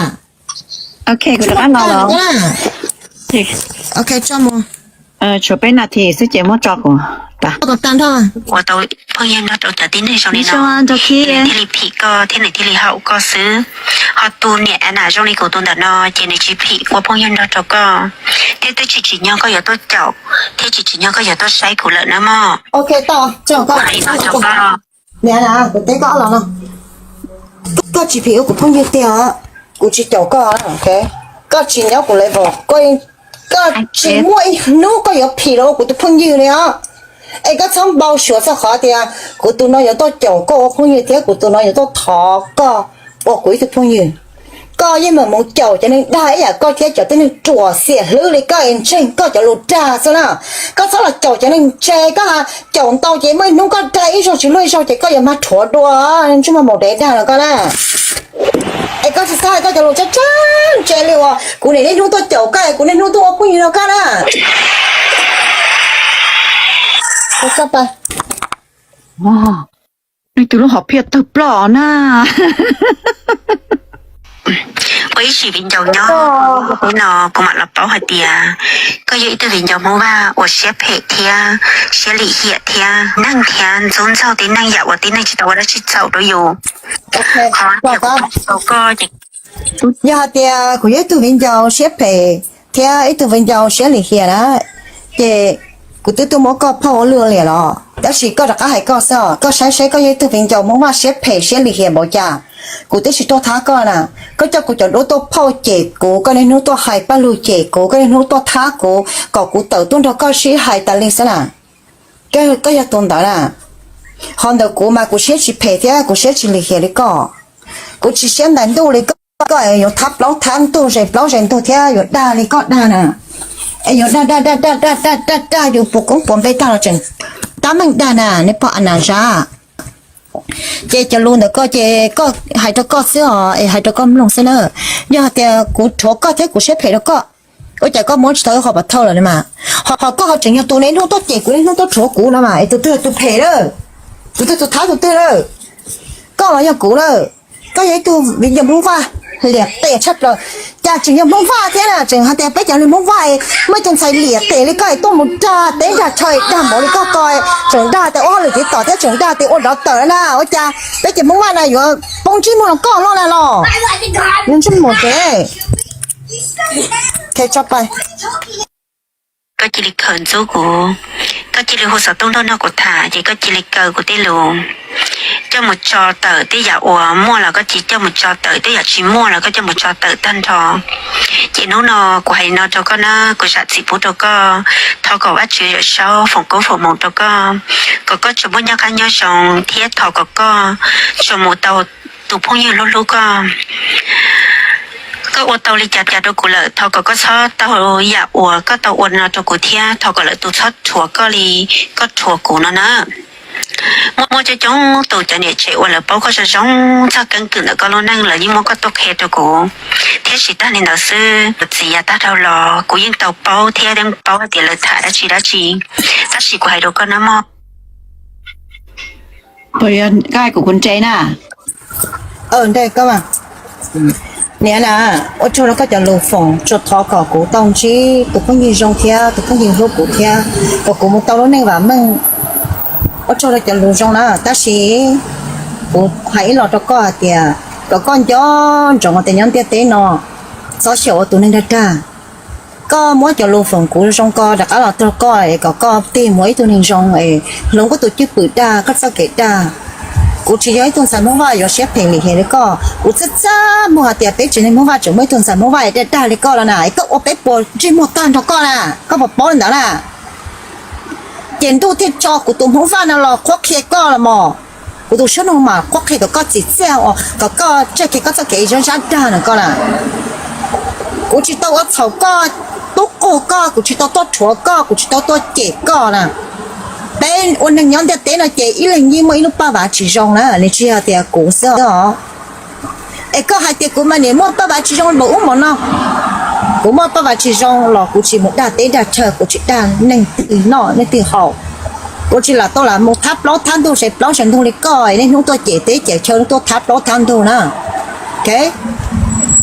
Ok, kuv rov qab los. Ok, tso mus. Tshuav peb nas this xwb ces muab tso kuv tas. Ua tau phooj ywg nrog rau cov tib neeg zoo li no, nws thiaj li phim koj thiab nws thiaj li haum koj xwb. Ho tus niam a nam zoo li kuv tus ntawm no ces nws tsis phim ua phooj ywg nrog rau koj, thiab twb tsis tsim nyog koj yuav tuaj caum, thiab tsis tsim nyog koj yuav tuaj saib kuv lawm na mog. Kuv hais li no rau koj. Niam, kuv teb koj ob los no, koj tsis phim ua kuv phooj ywg tiag, kuv tsis caum koj, koj tsis nyob kuv level, koj tsis muaj ib hnub koj yuav phim los ua kuv tus phooj ywg li os. Es koj txhob npau suav txog qhov tias kuv tus no yuav tuaj caum koj ua phooj ywg thiab kuv tus no yuav tuaj thov koj ua kuv ib tug phooj ywg. Koj yeej meem mus caum cov neeg dag ib yam koj thiab cov tib neeg ruam xiam hlwb li koj es ntseeg koj cov lus dag xwb na. Koj txhob los caum cov neeg ntse, koj caum ntau ces muaj ib hnub koj dag ib zaug tsis luaj ib zaug ces koj yuav mag rhuav dua, ntsej muag maum dev dag los koj na. Es koj tsis txhob hais koj cov lus tsab tsab ntse li uas kuv niam niaj hnub tuaj caum koj es kuv niaj hnub tuaj ua phooj ywg rau koj na. Nws tus lub hom phiaj tawg ploj na. Ua ib sim viv ncaus nyob, no kuv mam los paub hais tias koj yog ib tug viv ncaus Hmoob Vaj uas siab phem thiab siab lim hiam thiab neeg thiab ntxub ntxaug tib neeg yam uas tib neeg tsis tau ua dab tsi txhaum rau yus. Qhov tias kuv tau koj ces yog hais tias kuv yog ib tug viv ncaus siab phem thiab ib tug viv ncaus siab lim hiam na, ces kuv twb tuaj muab koj phauj ua lwj ua liam los, tab sis koj rov qab hais koj xwb, koj saib seb koj yog ib tug viv ncaus Hmoob Vaj siab phem siab lim hiam npaum cas. Kuv twb tsis tuaj thab koj na, koj coj kuv cov duab tuaj phauj cem kuv, koj niaj hnub tuaj hais paj lug cem kuv, koj niaj hnub tuaj thab kuv kom kuv tawm tuaj nrog koj sib hais tas li xwb na. Koj yog tus ntawd na. Ho ntawm kuv mas kuv siab tsis phem thiab kuv siab tsis lim hiam li koj. Kuv tsis siab ntais ntuj li koj, koj yuav thab plaub thab ntug ze plaub ze ntug thiab yuav dag li koj dag na. Es yuav dag dag dag dag dag dag dag dag yus puas koob puas npe tag los tseem tab meeg dag na, nej pog a nas Zab. Ces cov lus ntawm koj ces koj hais rau koj xwb os, es hais rau koj mloog xwb na. Yog hais tias kuv rhuav koj thiab kuv siab phem rau koj, ua cas koj muab tsis tau ib qho pas thauj lawm mas? Ho koj ho tseem yog tus niaj hnub tuaj cem kuv niaj hnub tuaj rhuav kuv no mas es tus twg tus phem lawm? Tus twg tus thab tus twg lawm? Koj los yog kuv lawm. Koj yog ib tug viv ncaus Hmoob Vaj liam tes tshaj plaws. Cas tseem yog Hmoob Vaj thiab na, tseem hais tias peb cov neeg Hmoob Vaj muaj ib tug ntxhais liam tes li koj es tuaj mus dag teb dag chaw dag npaum li koj ko, tseem dag tias ua hauj lwm TikTok thiab tseem dag tias ua dov tawm na, ua cas peb cov Hmoob Vaj na yuav poob ntsej muag los koj loj na los? Ntsej muag dev. Tso pais. koj cia li khaws ntxub kuv, koj cia li hu xov tooj nrog nrog kuv tham ces koj cia li kaw kuv tej lus, coj mus tso tawm tej yam uas muaj los koj cia li coj mus tso tawm, tej yam tsis muaj los koj coj mus tso tawm tag nrho. Ces hnub no kuv hais no rau koj na, kuv zam txim pub rau koj, thov kom Vajtswv Yawm Saub foom koob foom hmoov rau koj, kom koj tsuas muaj nyob qab nyob zoo thiab thov kom koj tsuas mus tau tus phooj ywg hlub hlub koj. Koj ua tau li cas cas rau kuv lawm, thov kom koj txhob tau yam uas koj tau ua no rau kuv thiab thov kom lawv tus txhob rhuav koj li koj rhuav kuv no na. Muaj muaj coob coob tus cov niam tsev uas lawv paub koj zoo zoo txog keeb kwm ntawm koj lub neej, lawv yeej muab koj tuaj qhia rau kuv. Thiab tsis tag li ntawd xwb, kuv txiv yav tag dhau los kuv yeej tau paub thiab yeej paub hais tias lawv tham dab tsi dab tsi, tab sis kuv hais rau koj na mog. Koj hais kuv, kuv nres na. Nres koj. Niam na, ua tsaug rau koj cov lus foom, tsuas thov kom kuv tau ntsib tus phooj ywg zoo thiab tus phooj ywg hlub kuv thiab, kom kuv mus tau lub neej vam meej. Ua tsaug rau cov lus zoo na, tab sis kuv hais ib los rau koj hais tias kom koj nco ntsoov tias nyob ntiaj teb no txhob xyaum ua tus neeg dag dag. Koj muab cov lus foom kuv zoo ko rov qab los rau koj es kom koj tig mus ua ib tug neeg zoo es hloov koj tus cwj pwm dag, koj txoj kev dag. Kuv tsis yog ib tug ntxhais Hmoob Vaj yuav siab phem lim hiam li koj. Kuv txaj txaj muag hais tias peb tsev neeg Hmoob Vaj tseem muaj ib tug ntxhais Hmoob Vaj dag dag li koj los na, es koj ua peb puas ntsej muag tag nrho koj na, koj puas paub li ntawd na? Ces ntuj thiaj tso kuv tus Hmoob Vaj no los qhuab qhia koj los mas. Kuv tus Suab Noog mas qhuab qhia kom koj txim txiaj, kom koj tsaj kiag koj txoj kev zab zab dag na koj na. Kuv tsis tau ua txhaum koj, tub qug koj, kuv tsis tau tuaj rhuav koj, kuv tsis tau tuaj cem koj na. Peb ua neeg nyob ntiaj teb no ces ib leeg yeej muaj ib lub paj vav tsis zoo na, nws tsis yog tias kuv xwb os. Es koj hais tias kuv mas niam muaj paj vav tsis zoo npaum ub npaum no. Kuv muaj paj vav tsis zoo los kuv tsis mus dag teb dag chaw, kuv tsis dag neeg twg noj neeg twg haus. Kuv tsis lam tau lam mus thab plaub thab ntug, saib plaub saib ntug li koj niaj hnub tuaj cem teb cem chaw, tuaj thab plaub thab ntug na.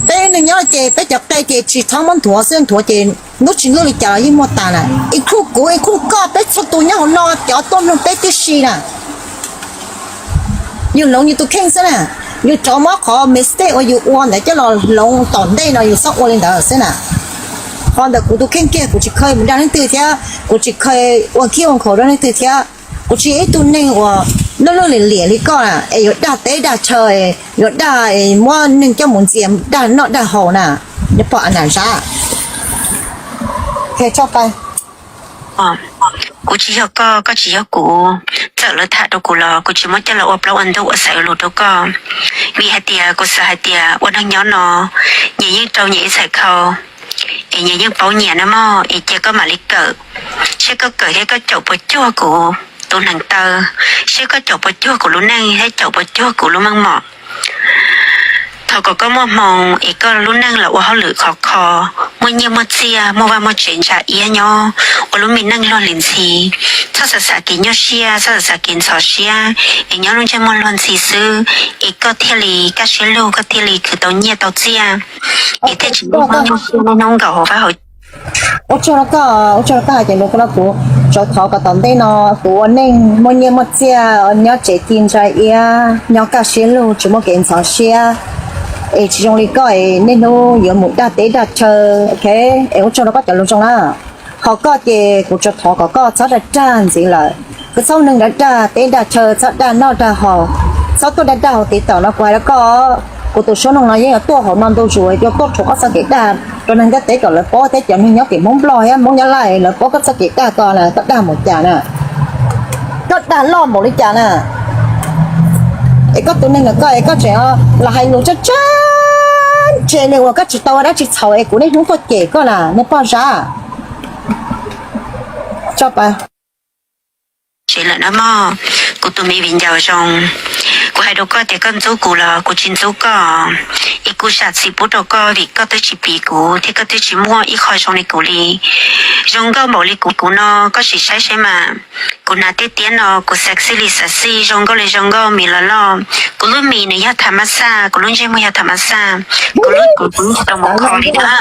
Peb neeg nyob ces peb cov qe ces tsis txhob muab nthuav xwb, nthuav ces ntub tsis ntub li cas los yeej muaj tas na. Ib khub kuv ib khub koj, peb txhua tus nyob hauv no cov tuaj mloog peb tib si na. Yus hloov yus tus kheej xwb na. Yus rov muab qhov mistake uas yus ua ntawd coj los hloov tom ntej no yus txhob ua li ntawd xwb na. Qhov ntawd kuv tus kheej kiag, kuv tsis kheev mus dag leej twg thiab kuv tsis kheev ua khib ua nkhaus rau leej twg thiab. Kuv tsis yog ib tug neeg uas lwj lwj liam liam li koj na, es yuav dag teb dag chaw, yuav dag, muab neeg coj mus ntxias dag noj dag haus na. Nyob pom a nas zab. Kuv tsis yog koj, koj tsis yog kuv. Txawm lawv tham rau kuv los kuv tsis muab coj los ua plaub ua ntug ua xaiv ua lus rau koj. Vim hais tias kuv xav hais tias ua neeg nyob no, nyias yeej rau nyias ib txhais khau, es nyias yeej paub nyias na mog, es cia koj mam li kawm. Seb koj kawm thiab koj caum puas cuag kuv tus neev taw, seb koj caum puas cuag kuv lub neej thiab caum puas cuag kuv lub meej mom. Thov kom koj muaj hmoo es koj lub neej los ua hauj lwm khov kho, muaj nyiaj muaj txiaj, muaj vaj muaj tsev ntsa iab nyob, ua lub me neej luag li ntxhi. Txhob xav xav kev nyuaj siab, txhob xav xav kev ntxhov siab, es nyob lub ntsej muag luag ntxhi xwb, es koj thiaj li kaj siab lug, koj thiaj li khwv tau nyiaj tau txiaj, es thiaj tsis muaj hnub nkaus hauv vaj hauv. Ua tsaug rau koj, ua tsaug rau koj hais cov lus ko rau kuv. Tsuas thov kom tom ntej no kuv ua neej muaj nyiaj muaj txiaj, nyob tsev ci ntsa iab, nyob kaj siab lug, tsis muaj kev ntxhov siab, es tsis zoo li koj es niaj hnub yuav mus dag teb dag chaw, ok. Es ua tsaug rau koj cov lus zoo na. Ho koj ces kuv tsuas thov kom koj txhob dag dag ntxiv lawm. Koj txhob ua neeg dag dag teb dag chaw, txhob dag noj dag haus, txhob tuaj dag dag hauv TikTok no. Kuv hais rau koj, kuv tus suab noog no yeej yuav tuaj hauv no ntu zus, yuav tuaj rhuav koj txoj kev dag rau neeg ntiaj teb kom lawv paub, thiab cov neeg nyob tim Hmoob Nplog thiab Hmoob Nyab Laj lawv paub koj txoj kev dag ko na, koj dag npaum cas na, koj dag loj npaum li cas na. Es koj tus neeg ntawm koj es koj tseem los hais lus tsab tsab ntse li uas koj tsis tau ua dab tsi txhaum es kuv niaj hnub tuaj cem koj na, niag poj zab. Tso pa. Tsev lawm na mog, kuv tus me viv ncaus zoo. Kuv hais rau koj tias koj ntxub kuv los kuv tsis ntxub koj, es kuv zam txim pub rau koj vim koj twb tsis piv kuv thiab koj twb tsis muaj ib qho zoo li kuv li. Zoo nkauj npaum li kuv, kuv no koj sim saib saib mas. Kuv hnav tiab tiab no, kuv sexy li sexy, zoo nkauj li zoo nkauj, mis los loj. Kuv lub mis nws yog tham mas xaj, kuv lub ntsej muag yog tham mas xaj, kuv lub, kuv, kuv tsis tau mus kho li na.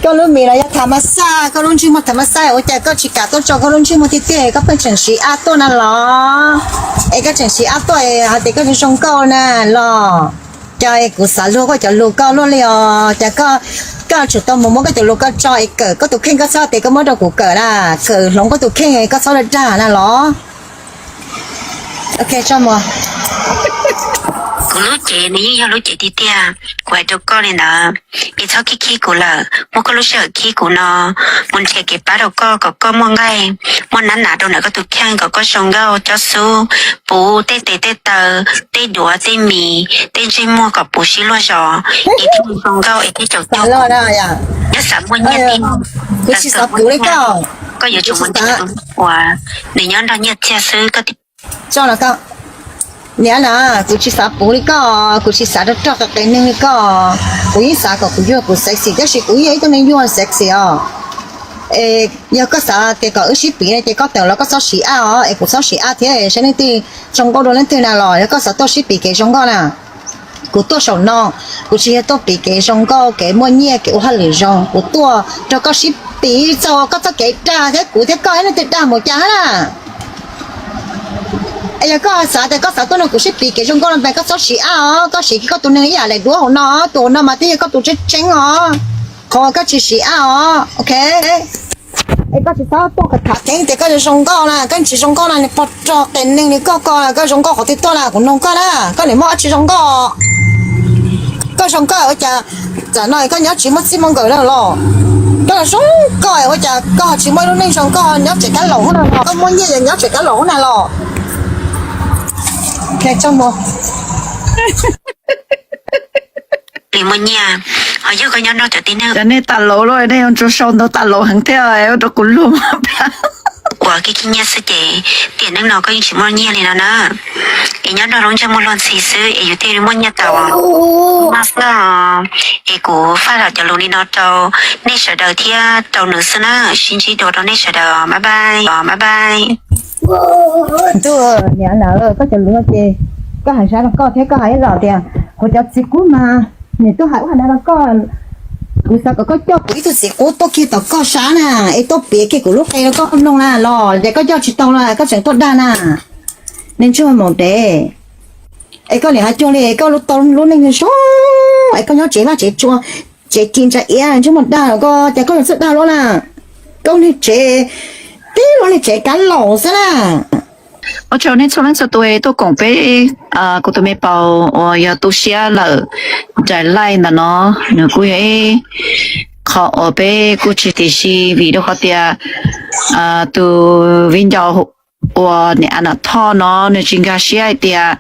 Koj lub mis los yog tham mas xaj, koj lub ntsej muag tham mas xaj, ua cas koj tsis kam tuaj tso koj lub ntsej muag tiag tiag, koj pheej tseem siv ab tuaj na los? Es koj tseem siv ab tuaj hais tias koj zoo zoo nkauj na los? Cas kuv xav luag koj cov lus koj luaj li os, cas koj, Koj tsum tau mus muab koj tus lus koj tso es kawm koj tus kheej, koj txhob tias koj muab rau kuv kawm na, kawm hloov koj tus kheej koj txhob dag dag na los. Ok, tso mus. Kuv lub cev nws yeej yog lub cev tiag tiag, kuv hais rau koj li ntawd. Es txhob khib khib kuv lawm, muab koj lub sij hawm khib kuv no mus nrhiav kev pab rau koj kom koj muaj nqaij muaj nab nav rau ntawm koj tus kheej kom koj zoo nkauj cob xub, puv tej tes tej taw, tej duav tej mis tej ntsej muag kom puv sib luag zos, es thiaj zoo nkauj es thiaj tsaus ntuj. Nyob xav muaj nyiaj tiag, kuv tsis xav puv li koj, koj yuav tsum mus nrhiav tus uas nws nyob nrog nyiaj txiag xwb koj. Niam na, kuv tsis xav puv li koj, kuv tsis xav rog rog qias qias neeg li koj. Kuv yeej xav kom kuv yuag kuv sexy, tab sis kuv yeej yog ib tug neeg yuag sexy os. Es yog koj xav tias kom wb sib piv na ces koj tawm los koj txhob siv app os, es kuv txhob siv app thiab, saib leej twg zoo nkauj dua leej twg na los yog koj xav tuaj sib piv kev zoo nkauj na. Kuv tuaj saum no, kuv tsis yog tuaj piv kev zoo nkauj, kev muaj nyiaj, kev ua hauj lwm zoo, kuv tuaj rau koj sib piv txog koj txoj kev dag thiab kuv thiab koj ib leej twg dag mus cas hab na. Es yog koj xav tias koj xav tuaj nrog kuv sib piv kev zoo nkauj no ntag, koj txhob siv app os, koj siv koj tus neeg ib yam daim duab hauv no, tus hauv no mas twb yog koj tus tseeb tseeb os, qhov koj tsis siv app os, ok. Es koj tsis txhob tuaj tham kheev tias koj zoo nkauj na, koj tsis zoo nkauj na, niag pog rog qias neeg li koj, koj zoo nkauj qhov twg tuaj na, kuv nug koj na, koj niam muaj dab tsi zoo nkauj? Koj zoo nkauj ua cas, tam no koj nyob tsis muaj txij muaj nkawm na los? Koj zoo nkauj ua cas koj tsis muaj lub neej zoo, koj nyob tsev kab laum hub na los, koj muaj nyiaj es nyob tsev kab laum hub na los? Li muaj nyiaj, ho yog koj nyob nrog cov tib neeg, nej tas laus lawm, nej yuav tsum sau ntau tas laus heev thiab ua rau kuv luag. Uas khib khib nyiaj xwb ces tiam neej no koj yeej tsis muaj nyiaj li no na. Es nyob nrog lub ntsej muag luag ntxhi xwb es yus thiaj li muaj nyiaj tau. Mas xwb, es kuv faj los cov lus li no rau nej sawv daws thiab rau nws xwb na. Sib ntsib dua rau nej sawv daws, bye bye, bye bye. Ntuj, niam na, koj cov lus no ces koj hais sab rau koj thiab koj hais ib los tias kuv cov txiv qub mas nws tuaj hais ua hais no rau koj. Kuv xav kom koj coj kuv ib tug txiv qub tuaj kiag tom koj sab na, es tuaj piav kiag kuv lub qe rau koj mloog na los ces koj coj tsis tau na, koj tseem tuaj dag na. Neeg tshuaj maum dev, es koj niam hais cuag li koj tau lub neej zoo, es koj nyob tsev vaj tsev tsua, tsev ci ntsa iab, ntsej muag dag los koj cas koj yuav txawj dag luaj na. Koj niag tsev, tib lub niag tsev kab laum xwb na. Ua tsaug nej txhua leej txhua tus tuaj koom peb, kuv tus me paus uas yog tu siab lawm, nraim laij ntawm no, nws kuj yog ib qho uas peb kuj tsis tib si vim rau qhov tias tus viv ncaus uas niam Ana Thoj no nws tsis nkag siab hais tias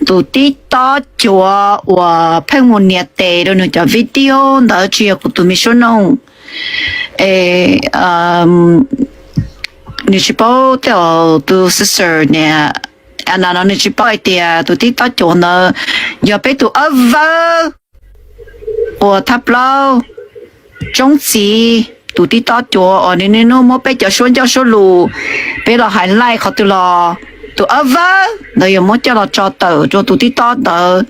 tus tib tob cuav uas pheej mus nias tes rau nws cov video ntawd tsis yog kuv tus me suab noog. Es nws tsis paub tej zaum tus sister niam Ana no nws tsis paub hais tias tus tib tob cuav ntawd yog peb tus ab vawb uas thab plaub Tsoob Txiv, tus tib tob cuav uas nws niaj hnub muab peb cov suab ncauj suab lus, peb los hais laij qhov twg los tus ab vawb ntawd yog muab coj los tso tawm rau tus tib tob ntawd,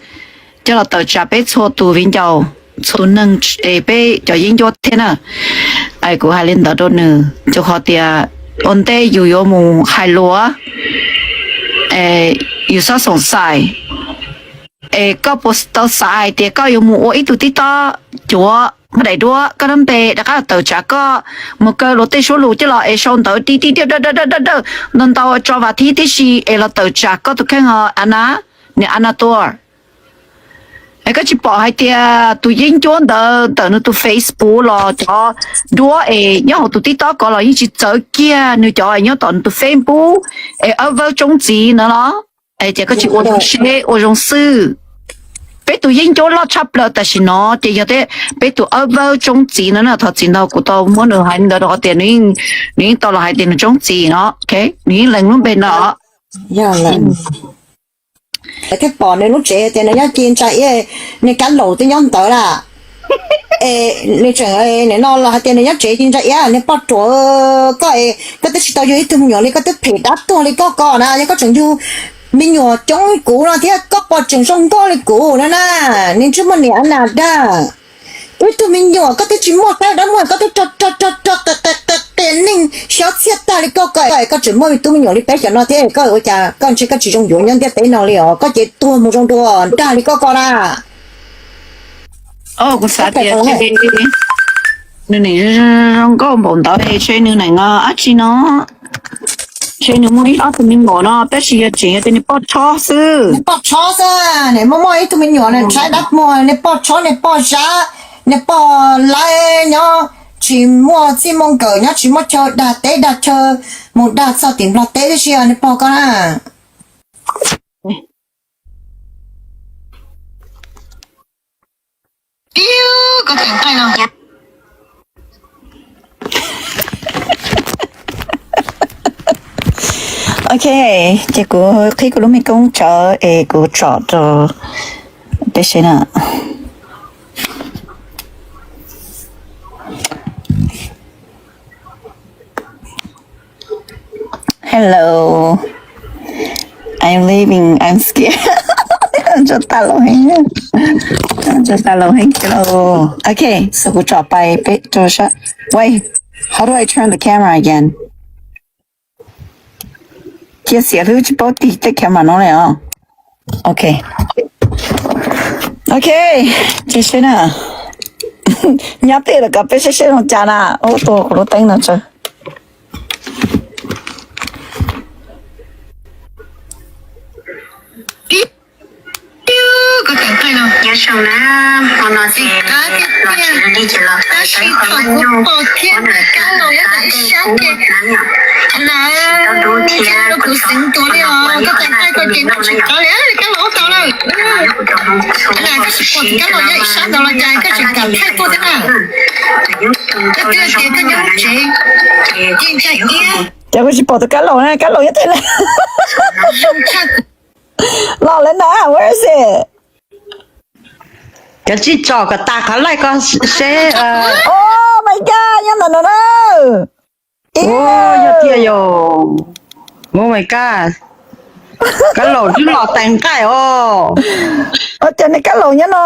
coj los tawm tsam peb txhua tus viv ncaus, txhua tus neeg, peb cov yeeb ncuab thiab na. Kuv hais li ntawd rau nws rau qhov tias ua ntej yus yuav mus hais lus, yus txhob xoom xais. Es koj puas tau xav hais tias koj yuav mus ua ib tug tib tob cuav, muaj daim duab koj nab npe rov qab tawm tsam koj, mus kaw luag tej suab lus coj los es sau ntawv ti ti dawb dawb ntau ntau tso vas thib tib si es los tawm tsam koj tus kheej os Ana, niam Ana Tuam. Es koj tsis pom hais tias tus yeeb ncuab ntawd ntawm nws tus Facebook los cov duab es nyob hauv tus tib tob ko los yeej tsis txawv kiag nws cov nyob tom nws tus Facebook es ab vawb Tsoob Txiv ntawd los. Es ces koj tsis ua zoo seb ua zoo xwb. Peb tus yeeb ncuab loj tshaj plaws tam sim no ces yog peb tus ab vawb Tsoob Txiv no na. Thov txim ntau kuv tau muab nws hais li ntawd rau qhov tias nws yeej tau los hais tias nws Tsoob Txiv no, nws yeej lees lub npe no. Thiaj pom nws lub tsev tias nws nyob ci ntsa iab, nws kab laum twb nyob ntawd lawm. Es nws tseem nim no los hais tias nws nyob tsev ci ntsa iab, niag poj ruam, koj, koj twb tsis tau yug ib tug me nyuam li koj twb phem dab tuag li koj ko na, yog koj tseem yug me nyuam coob kuv no thiab koj puas tseem zoo nkauj li kuv no na, niag ntsej muag niam Ana dag. Ib tug me nyuam koj twb tsis muaj saib dab muag koj twb rog rog rog rog qias qias neeg xyob txhiaj tag li koj ko, koj tseem muaj ib tug me nyuam li peb xyoos no thiab koj ua cas koj ntshe koj tsis zoo yuav nyob ntiaj teb no li os, koj ces tuag mus zoo dua dag li koj ko na. Kuv xav tias, Nws nim zoo nkauj npaum ntawd es ntshe nws nim dab tsi no, ntshe nws muaj ib ob tug me nyuam no tab sis yog tseem yog tias nws poj tshob xwb. Poj tshob xwb, nim muaj muaj ib tug me nyuam nws tshaib dab muag, nws poj tshob, nws poj zab, nws poj laib nyob tsis muaj txij muaj nkawm, nyob tsis muaj chaw dag teb dag chaw, mus dag txog tim Nplog teb tib si os nws pog koj na. Ok, ces kuv qhib kuv lub me koob tsawv es kuv tsom rau peb seb na. Hello. I'm leaving. I'm scared. Ntsuag tas laus heev. Ntsuag tas laus heev kiag lauj. Ok, so kuv tsom pais peb rau sab. Wait, how do I turn the camera again? Cia xiam hlwb tsis paub tig tej camera no li os. Ok. Ok, ces seb na. Nyob twj ywm kom peb saib seb zoo cas na. Ub, tua kuv lub teeb no tsawv. Nyob zoo na, hmo no ces los tsev li ces los tau sawv qhov nyuj, ua nram kab los ib sab ces tsis tau dub thiab, kuv tso hmo no kuv noj na yom. Kuv cov hmoov txhuv los sib rau ib sab ntawd los cas koj tseem kam thaij tuaj thiab na. Tus nyuj txhuv tau zoo zoo na, ces Cas kuv tsis pom tus kab laus na, kab laus nyob twg na? Los lawm na, where is it? Cov tsij tsom kom tas qhov laij ko seb. Oh my god, nyob ntawm no na. Yog tiag yom. Oh my god. Kab laus twb los tais nqaij os. Ua cas nej kab laus nyob no?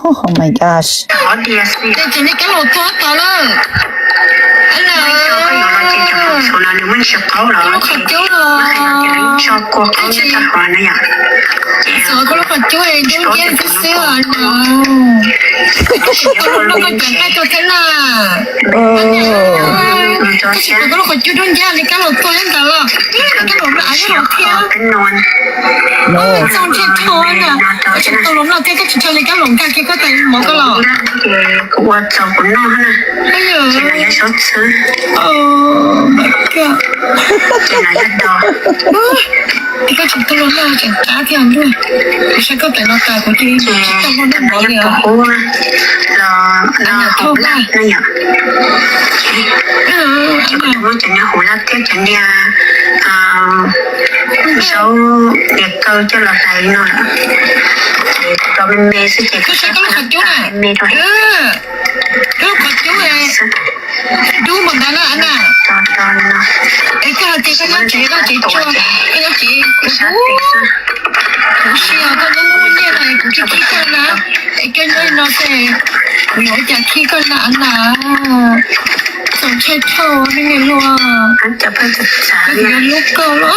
Oh my gosh. Ces nej kab laus tuag tas lawm. Koj lub qhov cub los, koj lub qhov cub es dub nciab xwb xwb os. Koj lub no koj ceev nqaij tuaj thiab na. Koj tsis pom koj lub qhov cub dub nciab li kab laus tuag thiab ntawd los. Kab laus no av nyob hauv thiab. Txaus ntshai dhau na. Koj tsis tau los noj thiab koj tsis tau li kab laus nkag kiag koj tas mov koj los. Kuv ua txaus kuv noj na. Ces no yog do. Koj tsis tau los noj tseem qab thiab ntuj. Kuv saib koj pem no tas kuv cia li tsis tau los noj mov li os. Los no hauv laj na yom. Ces kuv tus muab cov niag hauv laj thiab cov niag zaub niag kaw coj los hlais li no lawm. Ces kuv rau me me xwb ces kuv saib koj lub qhov cub na. Me rau. Koj lub qhov cub dub npaum ntawd na na. Es koj hais tias koj nyob tsev, koj tsev tso, koj nyob tsev kuv, kuv si os, koj nyob muaj nyiaj no es kuv khib khib koj na. Es koj nyob li no xwb, kuv yuav ua cas khib koj na na. Txaus ntshai dhau nej niam hluas. Koj yuav hlub koj los.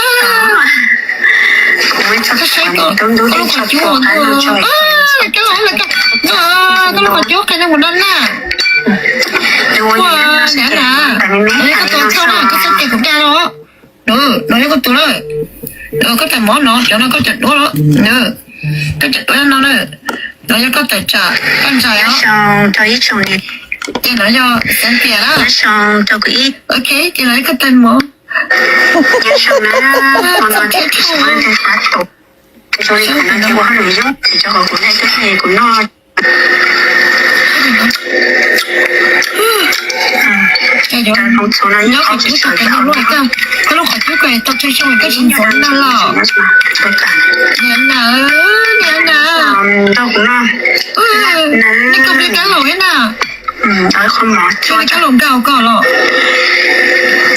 Koj saib koj lub qhov cub ua ntuj, koj los, koj lub qhov cub qhia nej mus noj na. Ua niam na, koj tua thauj na, koj txhob cia kuv dag los. No yog koj tus lawm. Koj tais mov no, cov no koj cov duab los. Koj cov duab no lawm. No yog koj tais tsam, koj ntxhais os. Ces no yog xeev tias na. Ok, ces no yog koj tais mov. Koj lub qhov cub ko tau tsawg xyoo koj tsis ntxuav noj los? Niam na, niam na, nej koj peb kab laus thiab na. Koj kab laus nkag hauv koj los?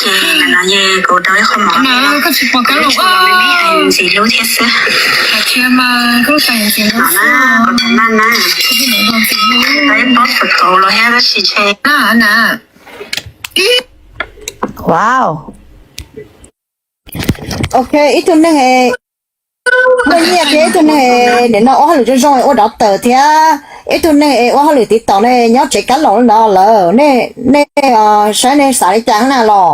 Ces no koj tsis pom kab laus ntxim hlub thiab xwb. Hais tias mas koj lub tais ntxim hlub xwb. Wow. Ok, ib tug neeg muaj nyiaj thiab ib tug neeg nim no ua hauj lwm zoo zoo ua dov tawm thiab Ib tug neeg es ua hauj lwm TikTok ne nyob tsev kab laus no lawm, nej saib nej xav li cas na los?